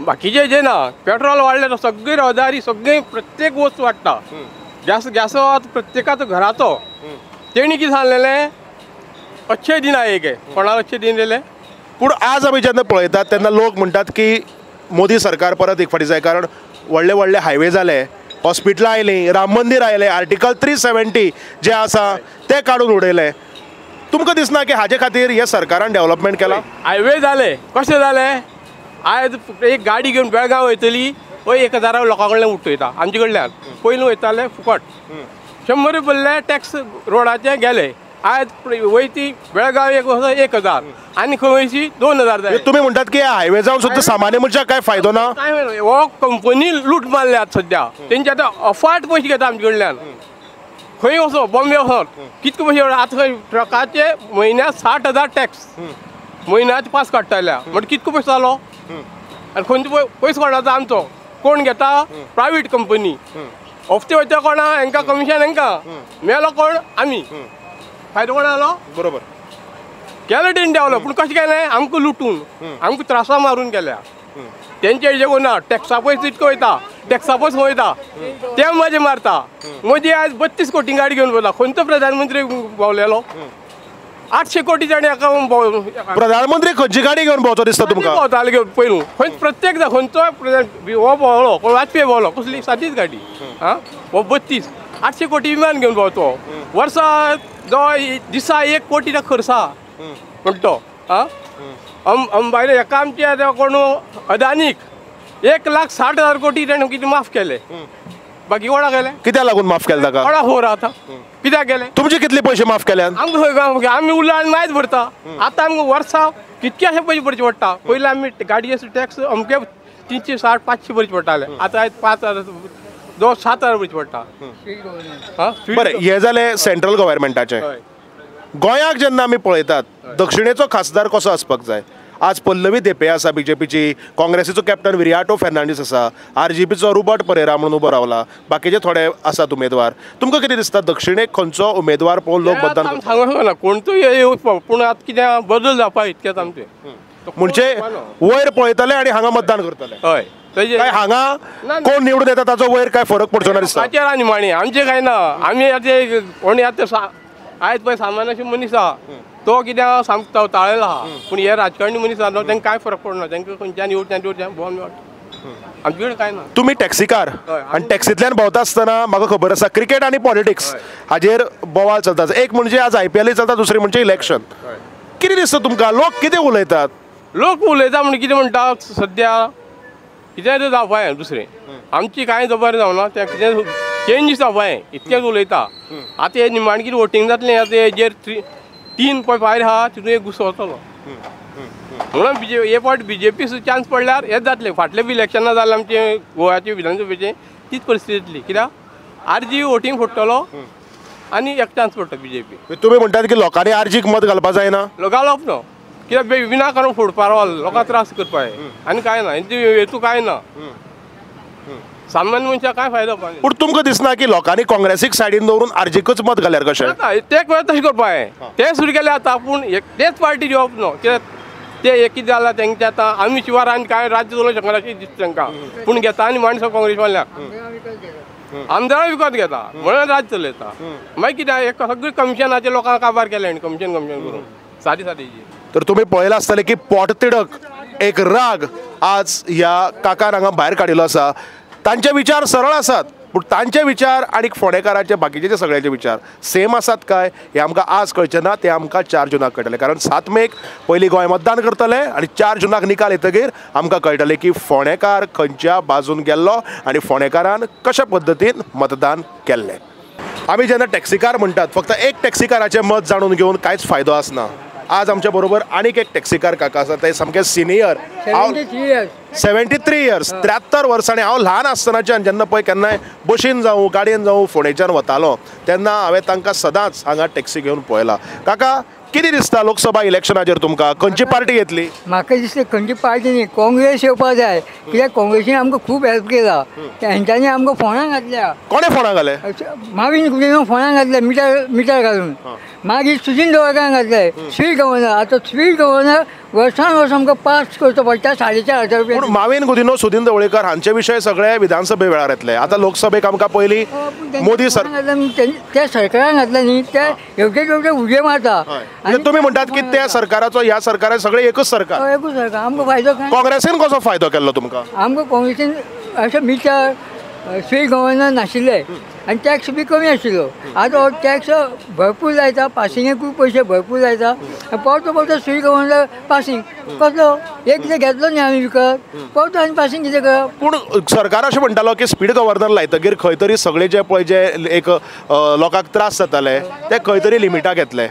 बाकीचे जे ना. पेट्रोल वाडलें सगळी रहदारी सगळी प्रत्येक वस्तू वाडटा, गॅस गॅसो आतां प्रत्येकाचो घराचो. तेणी कितें सांगलेलें अच्छे दिन आएगे, कोणाक अच्छे दिन येयले? पूण आज आमी जेन्ना पळयतात तेन्ना लोक म्हणटात की मोदी सरकार परत एक फावटी जाय, कारण व्हडले व्हडले हायवे जाले, हॉस्पिटलां आयलीं, राम मंदीर आयलें, आर्टिकल 370 जें आसा तें काडून उडयलें. तुमकां दिसना की हाजे खातीर हे सरकारान डेव्हलपमेंट केलां? हायवे जाले कशें जाले? आयज एक गाडी घेवन बेळगांव वयतली वय 1000 लोकां कडल्यान उठयता, आमचे कडल्यान पयलीं वयताले फुकट, 100 रुपया भरले टॅक्स रोडाचे गेले. आज वयती बेळगांव एक वचो 1000 आनी खंय वयशी 2000 जाय. तुमी म्हणटात की हायवे जावन सुद्दां सामान्य मनशाक काय फायदो ना? काय हो कंपनी लूट मारल्या सद्या, तेंचे आतां अफाट पयशे घेता आमचे कडल्यान. खंय वचो बॉम्बे वचो कितके पयशे आतां खंय ट्रकाचे म्हयन्याक 60,000 टॅक्स म्हयन्याचे पास काडटाल्या, म्हणजे कितको पयसो जालो? आनी खंयचो पयसो काडटा आमचो कोण घेता? Private company. हफ्ते वयता कोणा हेंकां कमिशन, हेंकां मेलो कोण? आमी. फायदो कोण जालो? बरोबर केलें तेणी डेवलप, पूण कशें केलें? आमकां लुटून, आमकां त्रासां मारून केल्या. तेंचे हेजे ना टॅक्सा पयस इतको वयता, टॅक्सा पयस वयता, ते मजे मारता. मोदी आयज 32 कोटी गाडी घेवन वयता, खंयचो प्रधानमंत्री भोंवलेलो? 800 कोटी जाणी हाका प्रधानमंत्री खंयची गाडी घेवन भोंवचो दिसता तुमकां? भोंवताले घेवन पयलू खंय प्रत्येक खंयचो हो भोंवलो, कोण वाजपेयी भोंवलो, कसली सादीच गाडी. आं हो 32 800 कोटी विमान घेवन भोंवतो वर्सा जो दिसा 1 कोटी खर्च आहा म्हणटो. आं अंबानी हेका आमचे आतां कोण अदानीक 1,60,000 कोटी ताणें कितें माफ केले, बाकी कोणाक केले? कित्याक लागून माफ केले ताका? कोणाक खबर आतां कित्याक केले? तुमचे कितले पयशे माफ केल्यान? आमकां आमी उरला आनी मायज भरता. आतां आमकां वर्सा कितकेशे पयशे भरचे पडटा. पयलीं आमी गाडयेचो टॅक्स अमके 360 500 भरचे पडटाले, आतां 5,000 जो 7,000 भरचे पडटा. बरें, हें जालें सेंट्रल गव्हर्मेंटाचें. गोंयाक जेन्ना आमी पळयतात दक्षिणेचो खासदार कसो आसपाक जाय? आज पल्लवी धेंपे आसा बीजेपीची, काँग्रेसीचो कॅप्टन विरियाटो फेर्नांडीस आसा, आरजीपीचो रुबर्ट परेरा म्हणून उबो रावला, बाकीचे थोडे आसात उमेदवार. तुमकां कितें दिसता दक्षिणेक खंयचो उमेदवार पळोवन लोक मतदान करतात? सांगूंक शकना कोणतोय, पूण आतां कितें बदल जावपाक इतकेंच आमचें. म्हणजे वयर पळयतले आनी हांगा मतदान करतले? हय. काय हांगा कोण निवडून येता ताचो वयर काय फरक पडचो ना दिसता? ताचेर आनी माणी आमचें कांय ना. आमी आतां कोण आतां आयज पळय सामान्य मनीस आहा तो कितें सामको ताळेलो आहा, पूण हे राजकारणी मनीस आहा तांकां कांय फरक पडना, तांकां खंयच्यान येवच्यान तेवच्यान भोंवन वाडटा. आमचे कडेन कांय ना. तुमी टॅक्सीकार आनी टॅक्सींतल्यान भोंवता आसतना म्हाका खबर आसा क्रिकेट आनी पॉलिटिक्स हाजेर बोवाळ चलता. एक म्हणजे आज IPL चलता, दुसरें म्हणजे इलेक्शन. कितें दिसता तुमकां लोक कितें उलयतात? लोक उलयता म्हण कितें म्हणटा सद्या कितें तें जावपाचें दुसरें आमची कांय जबर जावना, तें कितें चेंजीस जावपाचें इतकेंच उलयता. आतां हें निमाणें कितें वोटींग जातलें आतां हेजेर 3 पळय भायर आहा तितून एक घुसवतलो म्हणून हे फावट बीजेपी सुद्दां चान्स पडल्यार हें जातलें. फाटलें बी इलेक्शनां जालें आमचें गोव्याचें विधानसभेचें तीच परिस्थिती येतली, कित्याक आरजी वोटींग फोडटलो आनी एक चान्स पडटा बीजेपी. तुमी म्हणटात की लोकांनी आरजीक मत घालपा जायना? घालप न्हू, कित्याक विनाकारण फोडपा लोकांक त्रास करपाक आनी कांय ना, हेतू कांय ना, सामान्य मनशाक कांय फायदो जावपा. पूण तुमकां दिसना की लोकांनी काँग्रेसीक सायडीन दवरून आरजीकच मत घाल्यार कशें? ते वेळ तशें करपाक ते सुरू केले आतां, पूण तेच पार्टी दिवप न्हू कित्याक ते एक कितें जालां तेंचे आतां आमी शिवार आनी कांय राज्य चलोवंक शकना अशें दिसता तांकां, पूण घेता आनी माणसां काँग्रेस वाल्याक आमदारां विकत घेता म्हणून राज्य चलयता. मागीर कितें सगळें कमिशनाचे लोकांक काबार केलें आनी कमिशन कमिशन करून सादी सादी. तर तुमी पळयलां आसतलें की पोटतिडक एक राग आज ह्या काकान हांगा भायर काडिल्लो आसा. तांचे विचार सरळ आसात, पूण तांचे विचार आनी फोंडेकाराचे बाकीचे सगळ्यांचे विचार सेम आसात काय हें आमकां आज कळचें ना, तें आमकां 4 जुनाक कळटलें. कारण 7 मेक पयलीं गोंय मतदान करतलें आनी 4 जुनाक निकाल येतकीर आमकां कळटलें की फोंडेकार खंयच्या बाजून गेल्लो आनी फोंडेकारान कशा पद्दतीन मतदान केल्लें. आमी जेन्ना टॅक्सीकार म्हणटात फक्त एक टॅक्सीकाराचें मत जाणून घेवन कांयच फायदो आसना. आज आमच्या बरोबर आनीक एक टॅक्सीकार काका आसा, ते सामके सिनियर, 73 इयर्स, 73 वर्सांनी. हांव ल्हान आसतनाच्यान जेन्ना पळय केन्नाय बशीन जावं गाडयेन जावं फोंडेच्यान वतालो तेन्ना हांवें तांकां सदांच हांगा टॅक्सी घेवन पळयला. काका, कितें दिसता लोकसभा इलेक्शनाचेर तुमकां खंयची पार्टी येतली? म्हाका दिसता खंयची पार्टी न्ही, काँग्रेस येवपाक जाय. कित्याक काँग्रेसीन आमकां खूब हेल्प केला, तेंच्यांनी आमकां फोंडां घातल्या. कोणें फोंडां घाले? माविन गुदिन्हो फोंडां घातले मिटर घालून, मागीर सुदिन ढवळकारान घातले स्पीड गव्हर्नर. आतां स्पीड गव्हर्नर वर्सान वर्स आमकां पास करचो पडटा 4,500 रुपया. पूण माविन गुदिन्हो, सुदिन ढवळीकर हांचे विशय सगळे विधानसभे वेळार येतले. आतां लोकसभेक आमकां पयलीं मोदी सरकार त्या सरकारान घातले न्ही, ते एवढे तेवढे उडयो मारता. तुमी म्हणटात की त्या सरकाराचो ह्या सरकाराचो सगळे एकूच सरकार, एकूच सरकार. आमकां फायदो काय? काँग्रेसीन कसो फायदो केल्लो तुमकां? आमकां काँग्रेसीन अशें मिटर स्पीड गव्हर्नर नाशिल्ले आनी टॅक्स बी कमी आशिल्लो. आतां हो टॅक्स भरपूर लायता, पासिंगेकूय पयशे भरपूर लायता. पावतो पावतो स्पीड गव्हर्नर पासिंग कसलो एक कितें घेतलो न्ही आमी विकत, पावतो आनी पासिंग कितें करप? पूण सरकार अशें म्हणटालो की स्पीड गव्हर्नर लायतकीर खंय तरी सगळे जे पळय जे एक लोकांक त्रास जाताले ते खंय तरी लिमिटाक येतले,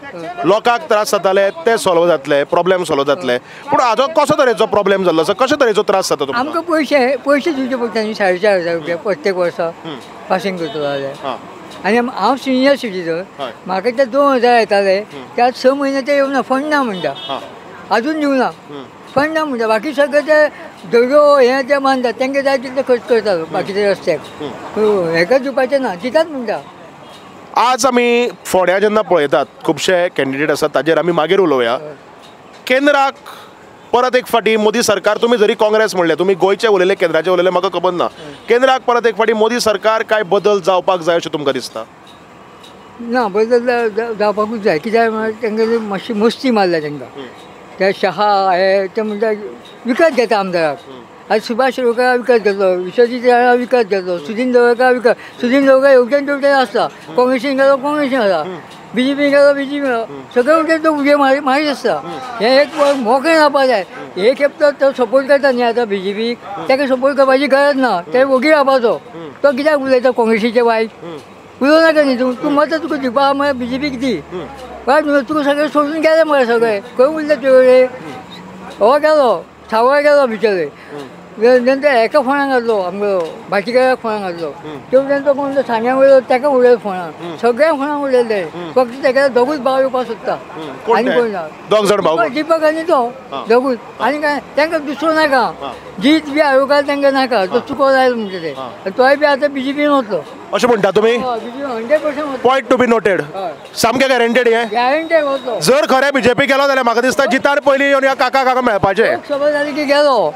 लोकांक त्रास जाताले ते सॉल्व जातले, प्रॉब्लेम सॉल्व जातले. पूण हाजो कसो तरेचो प्रॉब्लेम जाल्लो आसा, कशे तरेचो त्रास जाता तुमकां? आमकां पयशे पयशे दिवचे पडटा न्ही, 4,500 रुपया प्रत्येक वर्सा पासिंग करतलो जाल्यार. आनी हांव सिनियर सिटीजन, म्हाका ते 2,000 येताले, त्या 6 म्हयने ते येवना, फंड ना म्हणटा, अजून दिवना, फंड ना म्हणटा. बाकी सगळे ते दर्यो हे ते मानतात, तांकां जाय तितले खर्च करतात बाकीचे रस्त्याक, हेका दिवपाचें ना, दितात म्हणटा. आज आमी फोंड्या जेन्ना पळयतात खुबशे कॅन्डिडेट आसात, ताजेर आमी मागीर उलोवया. केंद्राक परत एक फाटी मोदी सरकार, तुमी जरी काँग्रेस म्हणलें, तुमी गोंयचे उलयले केंद्राचे उलयले म्हाका खबर ना, केंद्राक परत एक फाटी मोदी सरकार काय बदल जावपाक जाय अशें तुमकां दिसता? ना, बदल जावपाकूच जाय. कित्याक तांकां मातशी मस्ती मारल्या तांकां, ते शहा हे ते म्हणटा विकत घेता आमदाराक. आज सुभाष शिरोडकार विकत घेतलो, विश्वजीत राणा विकत घेतलो, सुदिन ढवळकार विकत, सुदिन ढवळकार हेवटेन तेवटेन आसता, काँग्रेसीन गेलो काँग्रेसीन आसा, बीजेपी गेलो बीजेपी गेलो, सगळे वटेन तो उडयो मारीत आसता. हें एक मोकळें जावपाक जाय. हे खेप तो सपोर्ट करता न्ही आतां बीजेपीक, ताका सपोर्ट करपाची गरज ना, ते वोगी रावपाचो. तो कित्याक उलयता काँग्रेसीचें वायट? उलोवं नाका न्ही तूं, तूं मतां तुका दिवपा मरे बीजेपीक दी, वायट तुका सगळें सोडून गेले मरे, सगळें खंय उरले तुजे कडेन? हो गेलो सावळ गेलो भितर, नंतर एका फोंडां घातलो आमगेलो भाटीकाराक फोंडां घातलो, तेवटेन तो कोण सांग्या वयलो ताका उडयलो फोंडां, सगळ्यांक फोंडां उडयले. फक्त तेका दोगूच भाव येवपाक सोदता आनी कोण ना, दोग जाण भाव, दीपक आनी तो दोगूच, आनी काय तांकां दुसरो नाका. जीत बी आरोग्याक तांकां नाका, तो चुको जाय म्हणटा ते, तोय बी आतां बीजेपीन वतलो अशें म्हणटा तुमी? 100% पॉयंट टू बी नोटेड, सामकें गॅरंटेड हें, गॅरंटेड वतलो. जर खरें बीजेपी गेलो जाल्यार म्हाका दिसता जितार पयलीं येवन ह्या काका काका मेळपाचें. लोकसभा जाली की गेलो,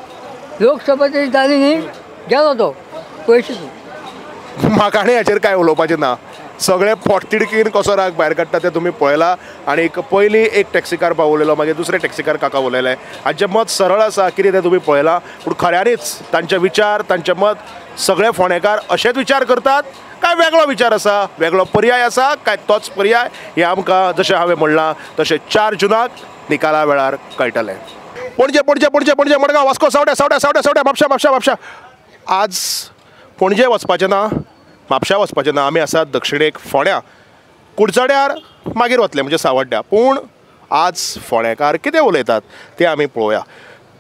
लोकसभा तरी जाली न्ही गेलो तो पयशे. म्हाका आनी हाचेर कांय उलोवपाचें ना, सगळे पोटतिडकीन कसो राग भायर काडटा ते तुमी पळयला. आनी पयलीं एक टॅक्सीकार भाव उलयलो, मागीर दुसरे टॅक्सीकार काका उलयले, हांचें मत सरळ आसा कितें तें तुमी पळयलां. पूण खऱ्यांनीच तांचे विचार, तांचें मत सगळे फोंडेकार अशेंच विचार करतात काय वेगळो विचार आसा, वेगळो पर्याय आसा काय तोच पर्याय, हें आमकां जशें हांवें म्हणलां तशें 4 जुनाक निकाला वेळार कळटलें. पणजे पणजे पणजे पणजे मडगांव वास्को सावड्या सावड्या सावड्या सावड्या म्हापशा म्हापशा म्हापशा. आज पणजे वचपाचें ना, म्हापशा वचपाचें ना, आमी आसात दक्षिणेक फोंड्या, कुडचड्यार मागीर वतले म्हणजे सावड्ड्या. पूण आज फोंडेकार कितें उलयतात तें आमी पळोवया.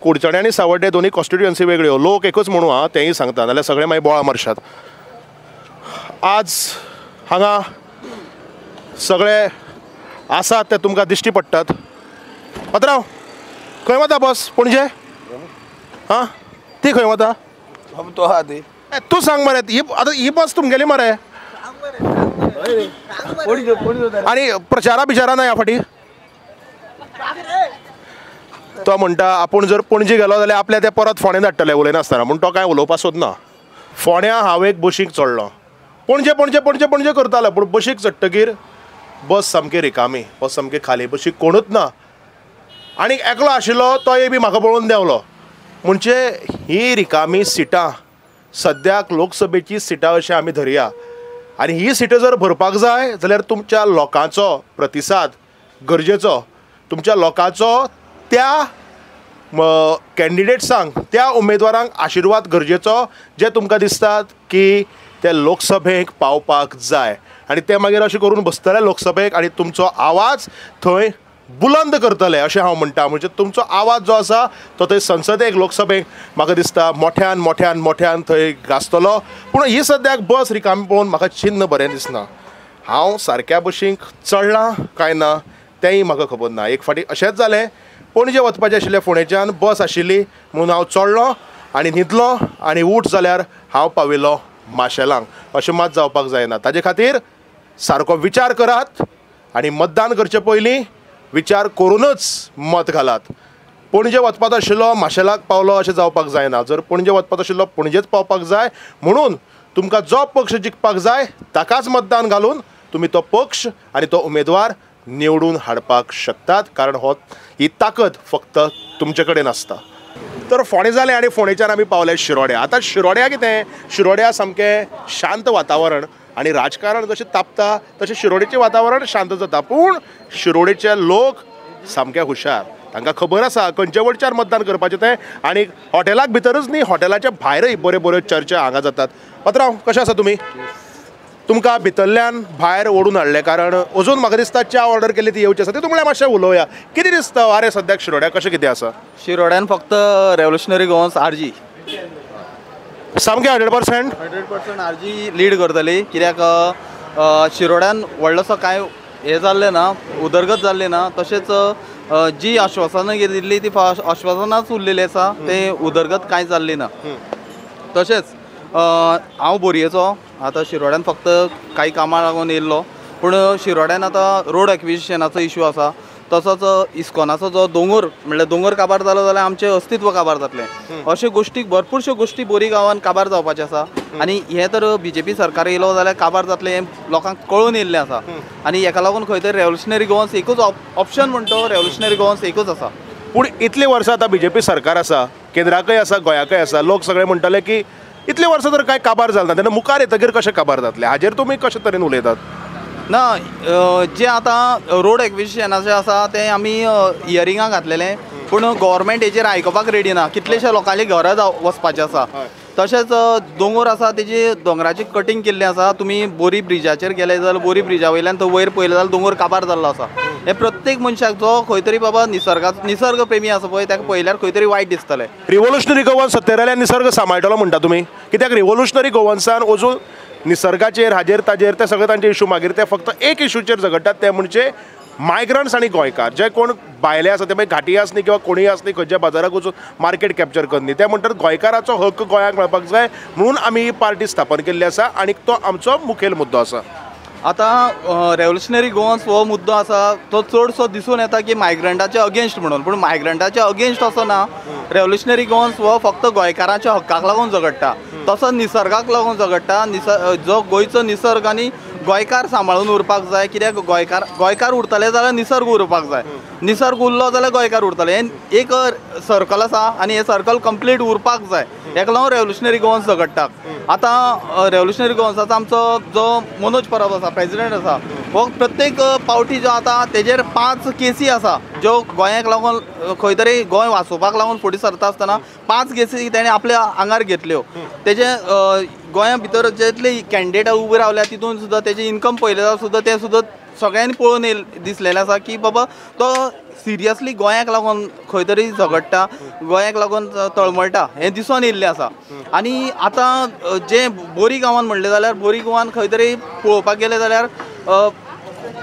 कुडचडे आनी सावड्डे दोनूय कॉन्स्टिट्युएन्सी वेगळ्यो, लोक एकूच म्हणू आं तेंय सांगता, नाल्यार सगळे मागीर बोळा मारशात. आज हांगा सगळे आसात ते तुमकां दिश्टी पडटात. पत्राव, खंय वता बस? पणजे? हां, ती खंय वता? तो आहा ती. तूं सांग मरे, ही आतां ही बस तुमगेली मरे? आनी प्रचारा बिचारा ना ह्या फाटी? तो म्हणटा आपूण जर पणजे गेलो जाल्यार आपल्या ते परत फोंडें धाडटले उलयनासतना, म्हूण तो कांय उलोवपाक सोदना. फोंड्यां हांव एक बशीक चडलो, पणजे पणजे पणजे पणजे करतालो, पूण बशीक चडटकीर बस सामकी रिकामी, बस सामकी खाली, बशीक कोणूच ना आनी एकलो आशिल्लो तोय बी म्हाका पळोवन देंवलो. म्हणजे ही रिकामी सिटां सद्याक लोकसभेची सिटां अशें आमी धरया आनी ही सिटां जर भरपाक जाय जाल्यार तुमच्या लोकांचो प्रतिसाद गरजेचो, तुमच्या लोकांचो त्या कॅन्डिडेट्सांक, त्या उमेदवारांक आशिर्वाद गरजेचो जे तुमकां दिसतात की ते लोकसभेक पावपाक जाय आनी ते मागीर अशें करून बसतले लोकसभेक आनी तुमचो आवाज थंय बुलंद करतले अशें हांव म्हणटा. म्हणजे तुमचो आवाज जो आसा तो थंय संसदेक, लोकसभेक म्हाका दिसता मोठ्यान मोठ्यान मोठ्यान थंय गाजतलो. पूण ही सद्याक बस रिकामी पळोवन म्हाका चिन्न बरें दिसना. हांव सारक्या बशींक चडलां काय ना तेंय म्हाका खबर ना. एक फावटी अशेंच जालें, पणजे वचपाचें आशिल्लें, फोंडेच्यान बस आशिल्ली म्हणून हांव चडलो आनी न्हिदलो आनी उठ जाल्यार हांव पाविल्लो माशेलांक. अशें मात जावपाक जायना. ताजे खातीर सारको विचार करात आनी मतदान करचे पयलीं विचार करूनच मत घालात. पणजे वचपाचो आशिल्लो माशेलाक पावलो अशें जावपाक जायना. जर पणजे वचपाचो आशिल्लो पणजेच पावपाक जाय, म्हणून तुमकां जो पक्ष जिखपाक जाय ताकाच मतदान घालून तुमी तो पक्ष आनी तो उमेदवार निवडून हाडपाक शकतात, कारण हो ही ताकद फक्त तुमचे कडेन आसता. तर फोंडें जालें आनी फोंडेच्यान आमी पावले शिरोड्या. आतां शिरोड्या कितें, शिरोड्या सामकें शांत वातावरण आनी राजकारण जशें तापता तशें शिरोडेचें वातावरण शांत जाता. पूण शिरोडेचे लोक सामके हुशार, तांकां खबर आसा खंयचे वटच्यान मतदान करपाचें तें. आनी हॉटेलाक भितरूच न्ही, हॉटेलाच्या भायरय बऱ्यो बऱ्यो चर्चा हांगा जातात. पात्रांव, कशें आसा तुमी? तुमकां भितरल्यान भायर ओडून हाडलें कारण अजून म्हाका दिसता च्या ऑर्डर केल्ली ती येवची आसा, ती तुमकां मातशें उलोवया. कितें दिसता आरे सद्याक शिरोड्या कशें कितें आसा? शिरोड्यान फक्त रेवोल्युशनरी गोवन्स आरजी सामकें 100% 100% आरजी लीड करतली. कित्याक शिरोड्यान व्हडलोसो कांय हें जाल्लें ना, उदरगत जाल्ली ना, तशेंच जी आश्वासनां दिल्ली ती आश्वासनाच उरलेली आसा, तें उदरगत कांय जाल्ली ना. तशेंच हांव बोरयेचो, आतां शिरोड्यान फक्त कांय कामां लागून येयल्लो, पूण शिरोड्यान आतां रोड एक्विजिशनाचो इशू आसा, तसोच इस्कॉनाचो जो दोंगर म्हणल्यार दोंगर काबार जालो जाल्यार आमचें अस्तित्व काबार जातलें, अश्यो गोश्टी भरपूरश्यो गोश्टी बोरी गांवान काबार जावपाच्यो आसा. आनी हें तर बीजेपी सरकार येयलो जाल्यार काबार जातलें हें लोकांक कळून येयल्लें आसा. आनी हेका लागून खंय तरी रेवोल्युशनरी गोवन्स एकूच ऑप्शन म्हणटा, रेवोल्युशनरी गोवन्स एकूच आसा. पूण इतलीं वर्सां आतां बीजेपी सरकार आसा, केंद्राकय आसा, गोंयाकय आसा, लोक सगळे म्हणटाले की इतलीं वर्सां तर कांय काबार जालें ना, तेन्ना मुखार येतकीर कशें काबार जातलें, हाजेर तुमी कशे तरेन उलयतात? ना, जे आतां रोड एक्विजिशनाचें आसा तें आमी हियरिंगाक घातलेलें, पूण गव्हर्मेंट हेजेर आयकुपाक रेडी ना. कितलेशे लोकांची घरां वचपाचें आसा. तशेंच दोंगर आसा, तेजी दोंगराची कटींग केल्लें आसा. तुमी बोरी ब्रिजाचेर गेले जाल्यार बोरी ब्रिजा वयल्यान तो वयर पळयलें जाल्यार दोंगर काबार जाल्लो आसा. हें प्रत्येक मनशाक जो खंय तरी बाबा निसर्ग प्रेमी आसा पळय ताका पळयल्यार खंय तरी वायट दिसतलें. रिव्होल्युशनरी गोवन सत्तेर आयल्यार निसर्ग सांबाळटलो म्हणटा तुमी, कित्याक रिव्होल्युशनरी गोवन्सान अजून निसर्गाचेर हाजेर ताजेर ते सगळे तांचे इशू, मागीर ते फक्त एक इशूचेर झगडटात, ते म्हणजे मायग्रंट्स आनी गोंयकार. जे कोण भायले आसा ते मागीर घाटी आसनी किंवा कोणूय आसनी खंयच्या बाजाराक वचून मार्केट कॅप्चर करनी, ते म्हणटात गोंयकाराचो हक्क गोंयाक मेळपाक जाय म्हणून आमी ही पार्टी स्थापन केल्ली आसा आनी तो आमचो मुखेल मुद्दो आसा. आतां रेवोल्युशनरी गोवन्स हो मुद्दो आसा तो चडसो दिसून येता की मायग्रंटाच्या अगेन्स्ट म्हणून, पूण मायग्रंटाच्या अगेन्स्ट असो ना. रेवोल्युशनरी गोवन्स हो फक्त गोंयकारांच्या हक्काक लागून झगडटा, तसो निसर्गाक लागून झगडटा. जो गोंयचो निसर्ग आनी गोंयकार सांबाळून उरपाक जाय, कित्याक गोंयकार उरतले जाल्यार निसर्ग उरपाक जाय, निसर्ग उरलो जाल्यार गोंयकार उरतले. हें एक सर्कल आसा आनी हें सर्कल कंप्लीट उरपाक जाय, हेका लागून रेवोल्युशनरी गोवन्स झगडटा. आतां रेवोल्युशनरी गोवन्साचो आमचो जो मनोज परब आसा, प्रेजिडेंट आसा, हो प्रत्येक पावटी जो आतां तेजेर 5 केसी आसा ज्यो गोंयाक लागून खंय तरी गोंय वाचोवपाक लागून फुडें सरता आसतना 5 केसी तेणें आपल्या आंगार घेतल्यो. तेजे गोंया भितर जितले कॅन्डिडेट उबे रावल्या तितून सुद्दां तेजें इनकम पळयलें जाल्यार सुद्दां तें सुद्दां सगळ्यांनी पळोवन दिसलेलें आसा की बाबा तो सिरियसली गोंयाक लागून खंय तरी झगडटा, गोंयाक लागून तळमळटा हें दिसून येयल्लें आसा. आनी आतां जें बोरी गांवान म्हणलें जाल्यार बोरी गांवान खंय तरी पळोवपाक गेलें जाल्यार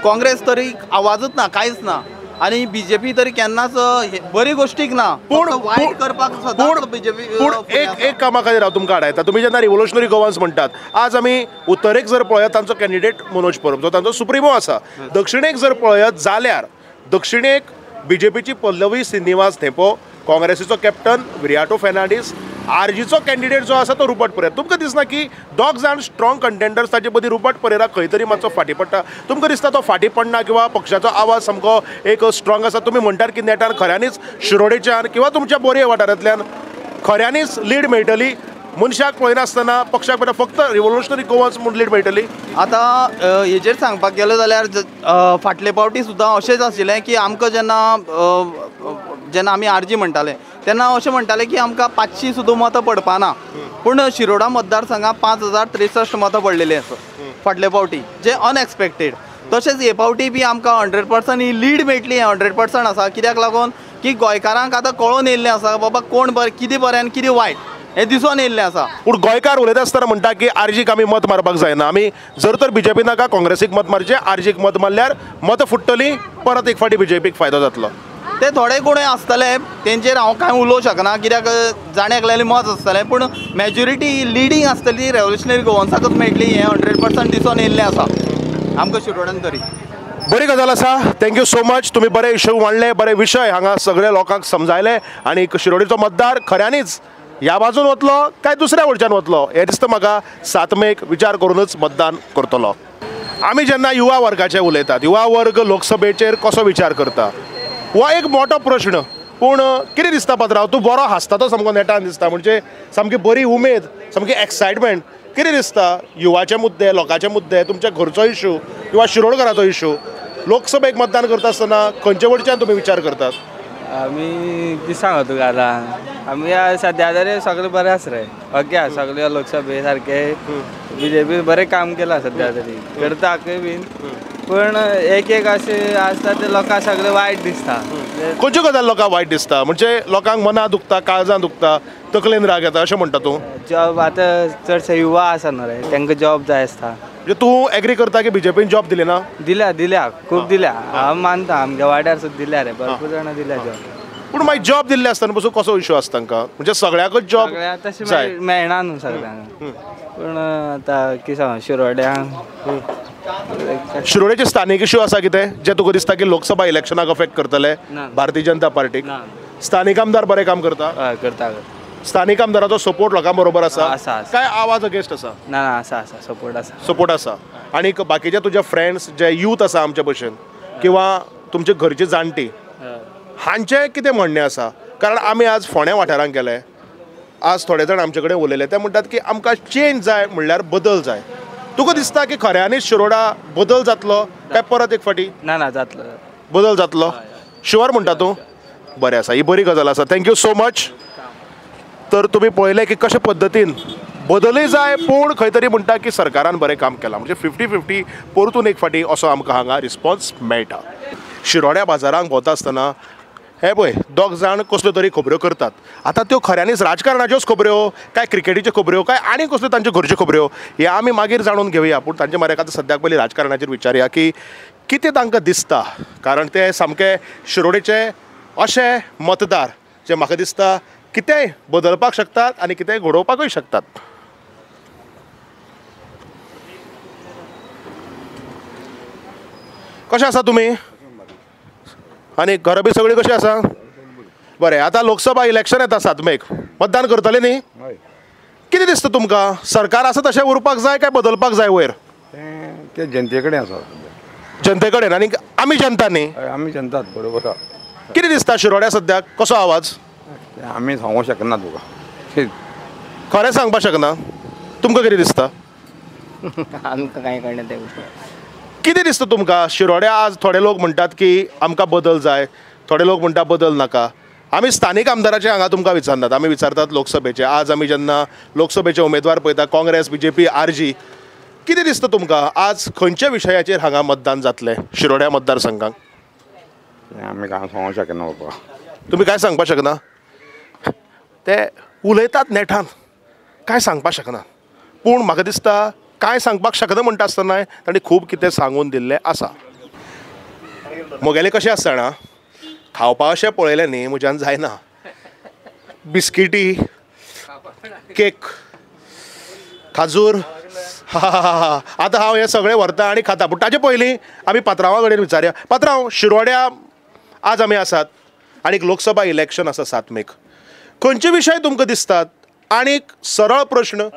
काँग्रेस तरी आवाजूच ना, कांयच ना. आनी बी जे पी तरी केन्नाच बरी गोश्टीक ना, पूण वायट करपाक सदांच बी जे पी. पूण एक एक कामा खातीर हांव तुमकां आडायता. तुमी जेन्ना रिव्होल्युशनरी गोवन्स म्हणटात, आज आमी उत्तरेक जर पळयत तांचो कॅन्डिडेट मनोज परब जो तांचो सुप्रिमो आसा, दक्षिणेक जर पळयत जाल्यार दक्षिणेक बी जे पीची पल्लवी श्रीनिवास धेंपो, काँग्रेसीचो कॅप्टन विरियाटो फेर्नांडीस, आरजीचो कॅन्डिडेट जो आसा तो रुबर्ट परेरा. तुमकां दिसना की दोग जाण स्ट्रॉंग कंटेंडर्स ताचे मदीं रुबर्ट परेरा खंय तरी मातसो फाटीं पडटा? तुमकां दिसता तो फाटीं पडना किंवा पक्षाचो आवाज सामको एक स्ट्रॉंग आसा? तुमी म्हणटात की नेटान खऱ्यांनीच शिरोडेच्यान किंवा तुमच्या बोरये वाठारांतल्यान खऱ्यांनीच लीड मेळटली, मनशाक पळयनासतना पक्षाक पळयना फक्त रिव्होल्युशनरी गोवन्स म्हूण लीड मेळटली? आतां हेजेर सांगपाक गेलो जाल्यार फाटले फावटी सुद्दां अशेंच आशिल्लें की आमकां जेन्ना जेन्ना आमी आरजी म्हणटाले तेन्ना अशें म्हणटाले की आमकां 500 सुद्दां मतां पडपा ना, पूण शिरोडा मतदारसंघात 5063 मतां पडलेलीं आसा फाटले फावटी, जे अनएक्सपेक्टेड. तशेंच हे फावटी बी आमकां 100% ही लीड मेळटली, 100% आसा. कित्याक लागून की गोंयकारांक आतां कळोन येयल्लें आसा बाबा कोण बरें, कितें बरें आनी कितें वायट हें दिसून येयल्लें आसा. पूण गोंयकार उलयता आसतना म्हणटा की आरजीक आमी मत मारपाक जायना, आमी जर तर बीजेपी नाका काँग्रेसीक मत मारचें, आरजीक मत मारल्यार मतां फुट्टलीं, परत एक फावटी बीजेपीक फायदो जातलो. ते थोडे कोणूय आसतले तेंचेर हांव कांय उलोवंक शकना कित्याक जाण एकल्यालें मत आसतलें, पूण मेजॉरिटी लिडींग आसतली रेव्होल्युशनरी गोवन्साकच मेळटली हें 100% दिसून येयल्लें आसा आमकां शिरोड्यान तरी. बरी गजाल आसा. Thank you so much. तुमी बरे इशू मांडले, बरे विशय हांगा सगळे लोकांक समजायले आनी शिरोडीचो मतदार खऱ्यांनीच ह्या बाजून वतलो काय दुसऱ्या वटच्यान वतलो हें दिसता म्हाका 7 मेक विचार करूनच मतदान करतलो. आमी जेन्ना युवा वर्गाचे उलयतात, युवा वर्ग लोकसभेचेर कसो विचार करता हो एक मोठो प्रश्न. पूण कितें दिसता पात्रांव, तूं बरो हांसता तो सामको नेटान दिसता, म्हणजे सामकी बरी उमेद, सामकी एक्सायटमेंट. कितें दिसता युवाचे मुद्दे, लोकांचे मुद्दे, तुमच्या घरचो इशू किंवा शिरोडकाराचो इशू, लोकसभेक मतदान करता आसतना खंयचे वटच्यान तुमी विचार करतात? आमी कितें सांगो तुका आतां, आमी सद्या तरी सगळें बरें आसा रे, ओके आसा सगळें. लोकसभे सारकें बीजेपी बरें काम केलां सद्या तरी, करताकय बीन, पूण एक एक अशें आसता ते लोकांक सगळें वायट दिसता. खंयच्यो गजाल लोकांक वायट दिसता? म्हणजे लोकांक मनां दुखता, काळजां दुखता, तकलेन राग येता अशें म्हणटा तूं? जॉब आतां चडशे युवा आसा न्हू रे, तांकां जॉब जाय आसता. म्हणजे तूं एग्री करता की बीजेपीन जॉब दिली ना? दिल्या दिल्या, खूब दिल्या, हांव मानता, आमच्या वाड्यार सुद्दां दिल्या रे, भरपूर जाणां दिल्या जॉब. पूण मागीर जॉब दिल्ले आसतना पसून कसो इशू आसता तांकां? म्हणजे सगळ्याकच जॉब तशें मेळना न्हू सगळ्यांक. पूण आतां कितें सांगू, शिरोड्यांक शिरोडेचे स्थानीक इशू आसा कितें जे तुका दिसता की लोकसभा इलेक्शनाक अफेक्ट करतले भारतीय जनता पार्टीक? स्थानीक आमदार बरें काम करता? हय करता. स्थानीक आमदाराचो सपोर्ट लोकां बरोबर आसा? काय आवाज अगेन्स्ट आसा? ना ना, आसा आसा, सपोर्ट आसा. सपोर्ट आसा. आनी बाकीचे तुजे फ्रेंड्स जे यूथ आसा आमचे भशेन किंवा तुमचे घरची जाणटी हांचें कितें म्हणणें आसा? कारण आमी आज फोंड्या वाठारांत गेले, आज थोडे जाण आमचे कडेन उलयले, ते म्हणटात की आमकां चेंज जाय, म्हणल्यार बदल जाय. तुका दिसता की खऱ्यांनीच शिरोडा बदल जातलो काय परत एक फावटी? ना ना, जातलो, बदल जातलो, शुअर म्हणटा तूं? बरें आसा, ही बरी गजाल आसा. Thank you so much. तर तुमी पळयलें की कशे पद्दतीन बदलूय जाय, पूण खंय तरी म्हणटा की सरकारान बरें काम केलां, म्हणजे 50-50 परतून एक फावटी असो आमकां हांगा रिस्पॉन्स मेळटा. शिरोड्या बाजारांक भोंवता आसतना हे पळय दोग जाण कसल्यो तरी खबऱ्यो करतात. आतां त्यो खऱ्यांनीच राजकारणाच्योच खबऱ्यो काय क्रिकेटीच्यो खबऱ्यो काय आनी कसल्यो तांच्यो घरच्यो खबऱ्यो हे आमी मागीर जाणून घेवया. पूण तांचे मऱ्याक आतां सद्याक पयलीं राजकारणाचेर विचारया की कितें तांकां दिसता, कारण ते सामके शिरोडेचे अशे मतदार जे म्हाका दिसता कितेंय बदलपाक शकतात आनी कितेंय घडोवपाकूय शकतात. कशें आसा तुमी आनी घरां बी सगळीं कशीं आसा? बरें, आतां लोकसभा इलेक्शन येता 7 मेक, मतदान करतले न्ही? कितें दिसता तुमकां, सरकार आसा तशें उरपाक जाय काय बदलपाक जाय वयर? ते जनते कडेन आसा. जनते कडेन, आनी आमी जनता न्ही? आमी जनतात, बरोबर. कितें दिसता शिरोड्या सद्याक कसो आवाज? आमी सांगूंक शकना तुका, खरें सांगपाक शकना. तुमकां कितें दिसता? आमकां कांय कळना तें. कितें दिसता तुमकां शिरोड्या आज थोडे लोक म्हणटात की आमकां बदल जाय, थोडे लोक म्हणटात बदल नाका. आमी स्थानीक आमदाराचे हांगा तुमकां विचारनात, आमी विचारतात लोकसभेचे. आज आमी जेन्ना लोकसभेचे उमेदवार पळयता, काँग्रेस, बीजेपी, आरजी, कितें दिसता तुमकां आज खंयच्या विशयाचेर हांगा मतदान जातलें शिरोड्या मतदारसंघाक? आमी कांय सांगूंक शकना बाबा. तुमी कांय सांगपाक शकना? ते उलयतात नेटान, कांय सांगपाक शकना. पूण म्हाका दिसता कांय सांगपाक शकना म्हणटा आसतनाय तांणी खूब कितें सांगून दिल्लें आसा. म्हगेलें कशें आसता जाणा, खावपा अशें पळयलें न्ही म्हज्यान जायना. बिस्किटी, केक, खाजूर, हा आतां हांव हें सगळें व्हरता आनी खाता. पूण ताचे पयलीं आमी पात्रांवा कडेन विचारया. पात्रांव, शिरोड्या आज आमी आसात आनी लोकसभा इलेक्शन आसा 7 मेक. खंयचे विशय तुमकां दिसतात? आनीक सरळ प्रश्न,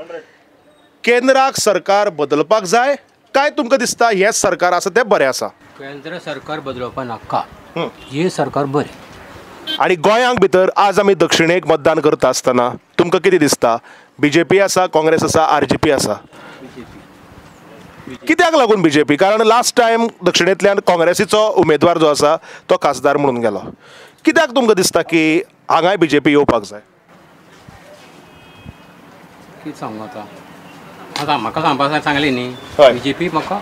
केंद्राक सरकार बदलपाक जाय काय तुमकां दिसता हें सरकार आसा तें बरें आसा? केंद्र सरकार बदलवपा नाका, हें सरकार बरें. आनी गोंयांक भितर आज आमी दक्षिणेक मतदान करता आसतना तुमकां कितें दिसता? बीजेपी आसा, काँग्रेस आसा, आरजीपी आसा. कित्याक लागून बीजेपी? कारण लास्ट टायम दक्षिणेंतल्यान काँग्रेसीचो उमेदवार जो आसा तो खासदार म्हणून गेलो. कित्याक तुमकां दिसता की हांगाय बीजेपी येवपाक जाय? कितें सांगू आतां? आतां म्हाका सांगपा सांगलें न्ही, बीजेपी म्हाका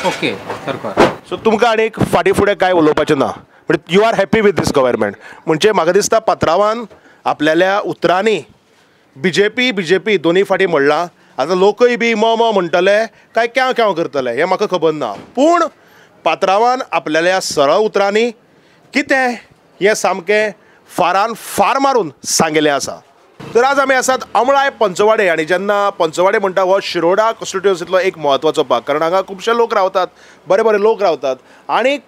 ओके सरकार. सो तुमकां आनीक फाटीं फुडें कांय उलोवपाचें ना, म्हणजे you are happy with this government. म्हणजे म्हाका दिसता पात्रांवान आपल्याल्या उतरांनी बीजेपी बीजेपी दोनूय फाटीं म्हणलां. आतां लोकय बी म म म्हणटले काय क्यांव क्यांव करतले हें म्हाका खबर ना, पूण पात्रांवान आपल्याल्या सरळ उतरांनी कितें हें सामकें फारान फार मारून सांगिल्लें आसा. तर आज आमी आसात अमळाय पंचवाडे, आनी जेन्ना पंचवाडे म्हणटा हो शिरोडा कॉन्स्टिट्युएन्सींतलो एक म्हत्वाचो भाग, कारण हांगा खुबशे लोक रावतात, बरे बरे लोक रावतात. आनीक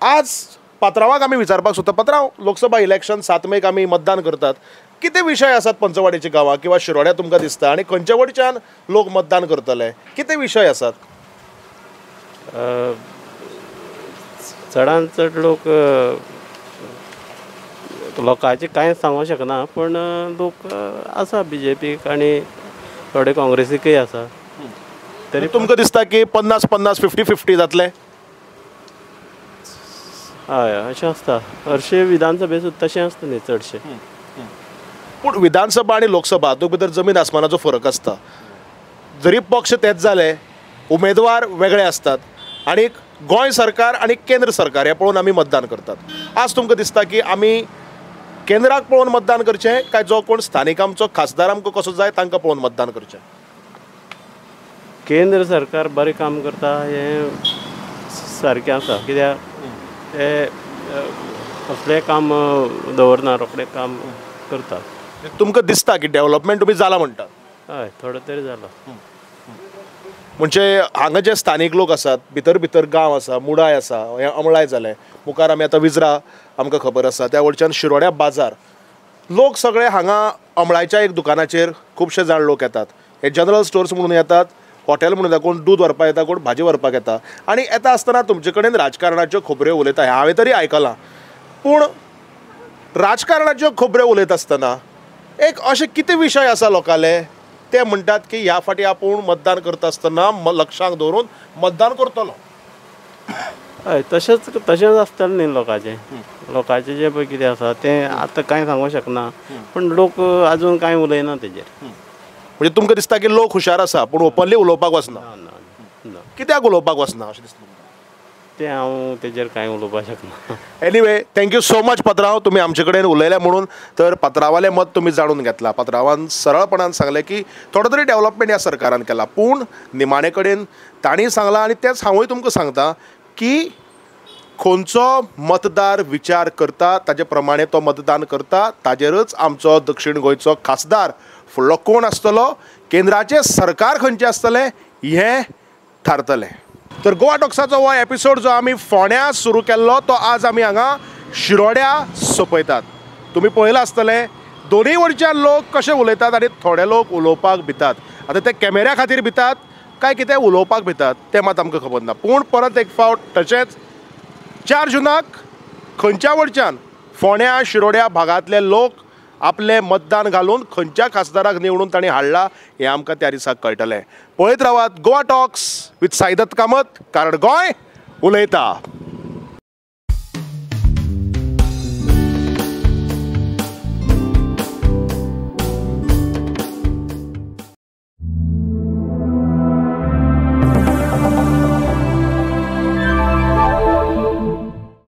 आज पात्रांवाक आमी विचारपाक सोदता. पात्रांव, लोकसभा इलेक्शन 7 मेक आमी मतदान करतात, कितें विशय आसात पंचवाडेच्या गांवांत किंवा शिरोड्या तुमकां दिसता आनी खंयचे वटच्यान लोक मतदान करतले, कितें विशय आसात? चडान चड लोक लोकांचे कांय सांगूंक शकना, पूण लोक आसा बीजेपीक आनी थोडे काँग्रेसीकय आसा. तरी तुमकां दिसता की 50-50 50-50 जातलें? हय, अशें आसता हरशीं विधानसभे सुद्दां तशें आसता न्ही चडशें. पूण विधानसभा आनी लोकसभा हातूंत भितर जमीन आसमानाचो फरक आसता. जरी पक्ष तेच जाले, उमेदवार वेगळे आसतात आनी गोंय सरकार आनी केंद्र सरकार हें पळोवन आमी मतदान करतात. आज तुमकां दिसता की आमी केंद्राक पळोवन मतदान करचें काय जो कोण स्थानीक आमचो खासदार आमकां कसो जाय तांकां पळोवन मतदान करचें? केंद्र सरकार बरें काम करता हें सारकें आसा, कित्याक ते कसलें काम दवरना, रोखडें काम करता. तुमकां दिसता की डेव्हलपमेंट तुमी जाला म्हणटा? हय, थोडो तरी जाला. म्हणजे हांगा जे स्थानीक लोक आसात, भितर भितर गांव आसा, मुडाय आसा, हें अमळाय जालें, मुखार आमी आतां विजरा आमकां खबर आसा, त्या वटच्यान शिरोड्या बाजार, लोक सगळे हांगा अमळायच्या एक दुकानाचेर खुबशे जाण लोक येतात. हे जनरल स्टोर्स म्हणून येतात, हॉटेल म्हणून येता, कोण दूद व्हरपाक येता, कोण भाजी व्हरपाक येता, आनी येता आसतना तुमचे कडेन राजकारणाच्यो खबऱ्यो उलयता हें हांवें तरी आयकलां. पूण राजकारणाच्यो खबऱ्यो उलयता आसतना एक अशें कितें विशय आसा लोकांले ते म्हणटात की ह्या फाटी आपूण मतदान करता आसतना लक्षांक दवरून मतदान करतलो? हय, तशेंच तशेंच आसतलें न्ही लोकांचें. लोकांचें जें पळय कितें आसा तें आतां कांय सांगूंक शकना, पूण लोक आजून कांय उलयना तेजेर. म्हणजे तुमकां दिसता की लोक हुशार आसा पूण ओपनली उलोवपाक वचना? कित्याक उलोवपाक वचना अशें दिसता? तें हांव तेजेर कांय उलोवपाक शकना. Anyway, thank you so much पात्रांव, तुमी आमचे कडेन उलयले म्हणून. तर पात्रांवालें मत तुमी जाणून घेतलां. पात्रांवान सरळपणान सांगलें की थोडो तरी डेव्हलपमेंट ह्या सरकारान केला, पूण निमाणे कडेन तांणी सांगलां आनी तेंच हांवूय तुमकां सांगता की खंयचो मतदार विचार करता ताजे प्रमाणे तो मतदान करता, ताजेरच आमचो दक्षिण गोंयचो खासदार फुडलो कोण आसतलो, केंद्राचें सरकार खंयचें आसतलें हें थारतलें. तर गोवा टॉक्साचो हो एपिसोड जो आमी फोंड्या सुरू केल्लो तो आज आमी हांगा शिरोड्या सोंपयतात. तुमी पळयलां आसतलें दोनूय वटच्यान लोक कशे उलयतात आनी थोडे लोक उलोवपाक भितात. आतां ते कॅमेऱ्या खातीर भितात काय कितें उलोवपाक भितात तें मात आमकां खबर ना. पूण परत एक फावट तशेंच 4 जुनाक खंयच्या वटच्यान फोंड्या शिरोड्या भागांतले लोक आपलें मतदान घालून खंयच्या खासदाराक निवडून तांणी हाडला हें आमकां त्या दिसाक कळटलें. पळयत रावात गोवा टॉक्स विथ साईदत्त कामत, कारण गोंय उलयता.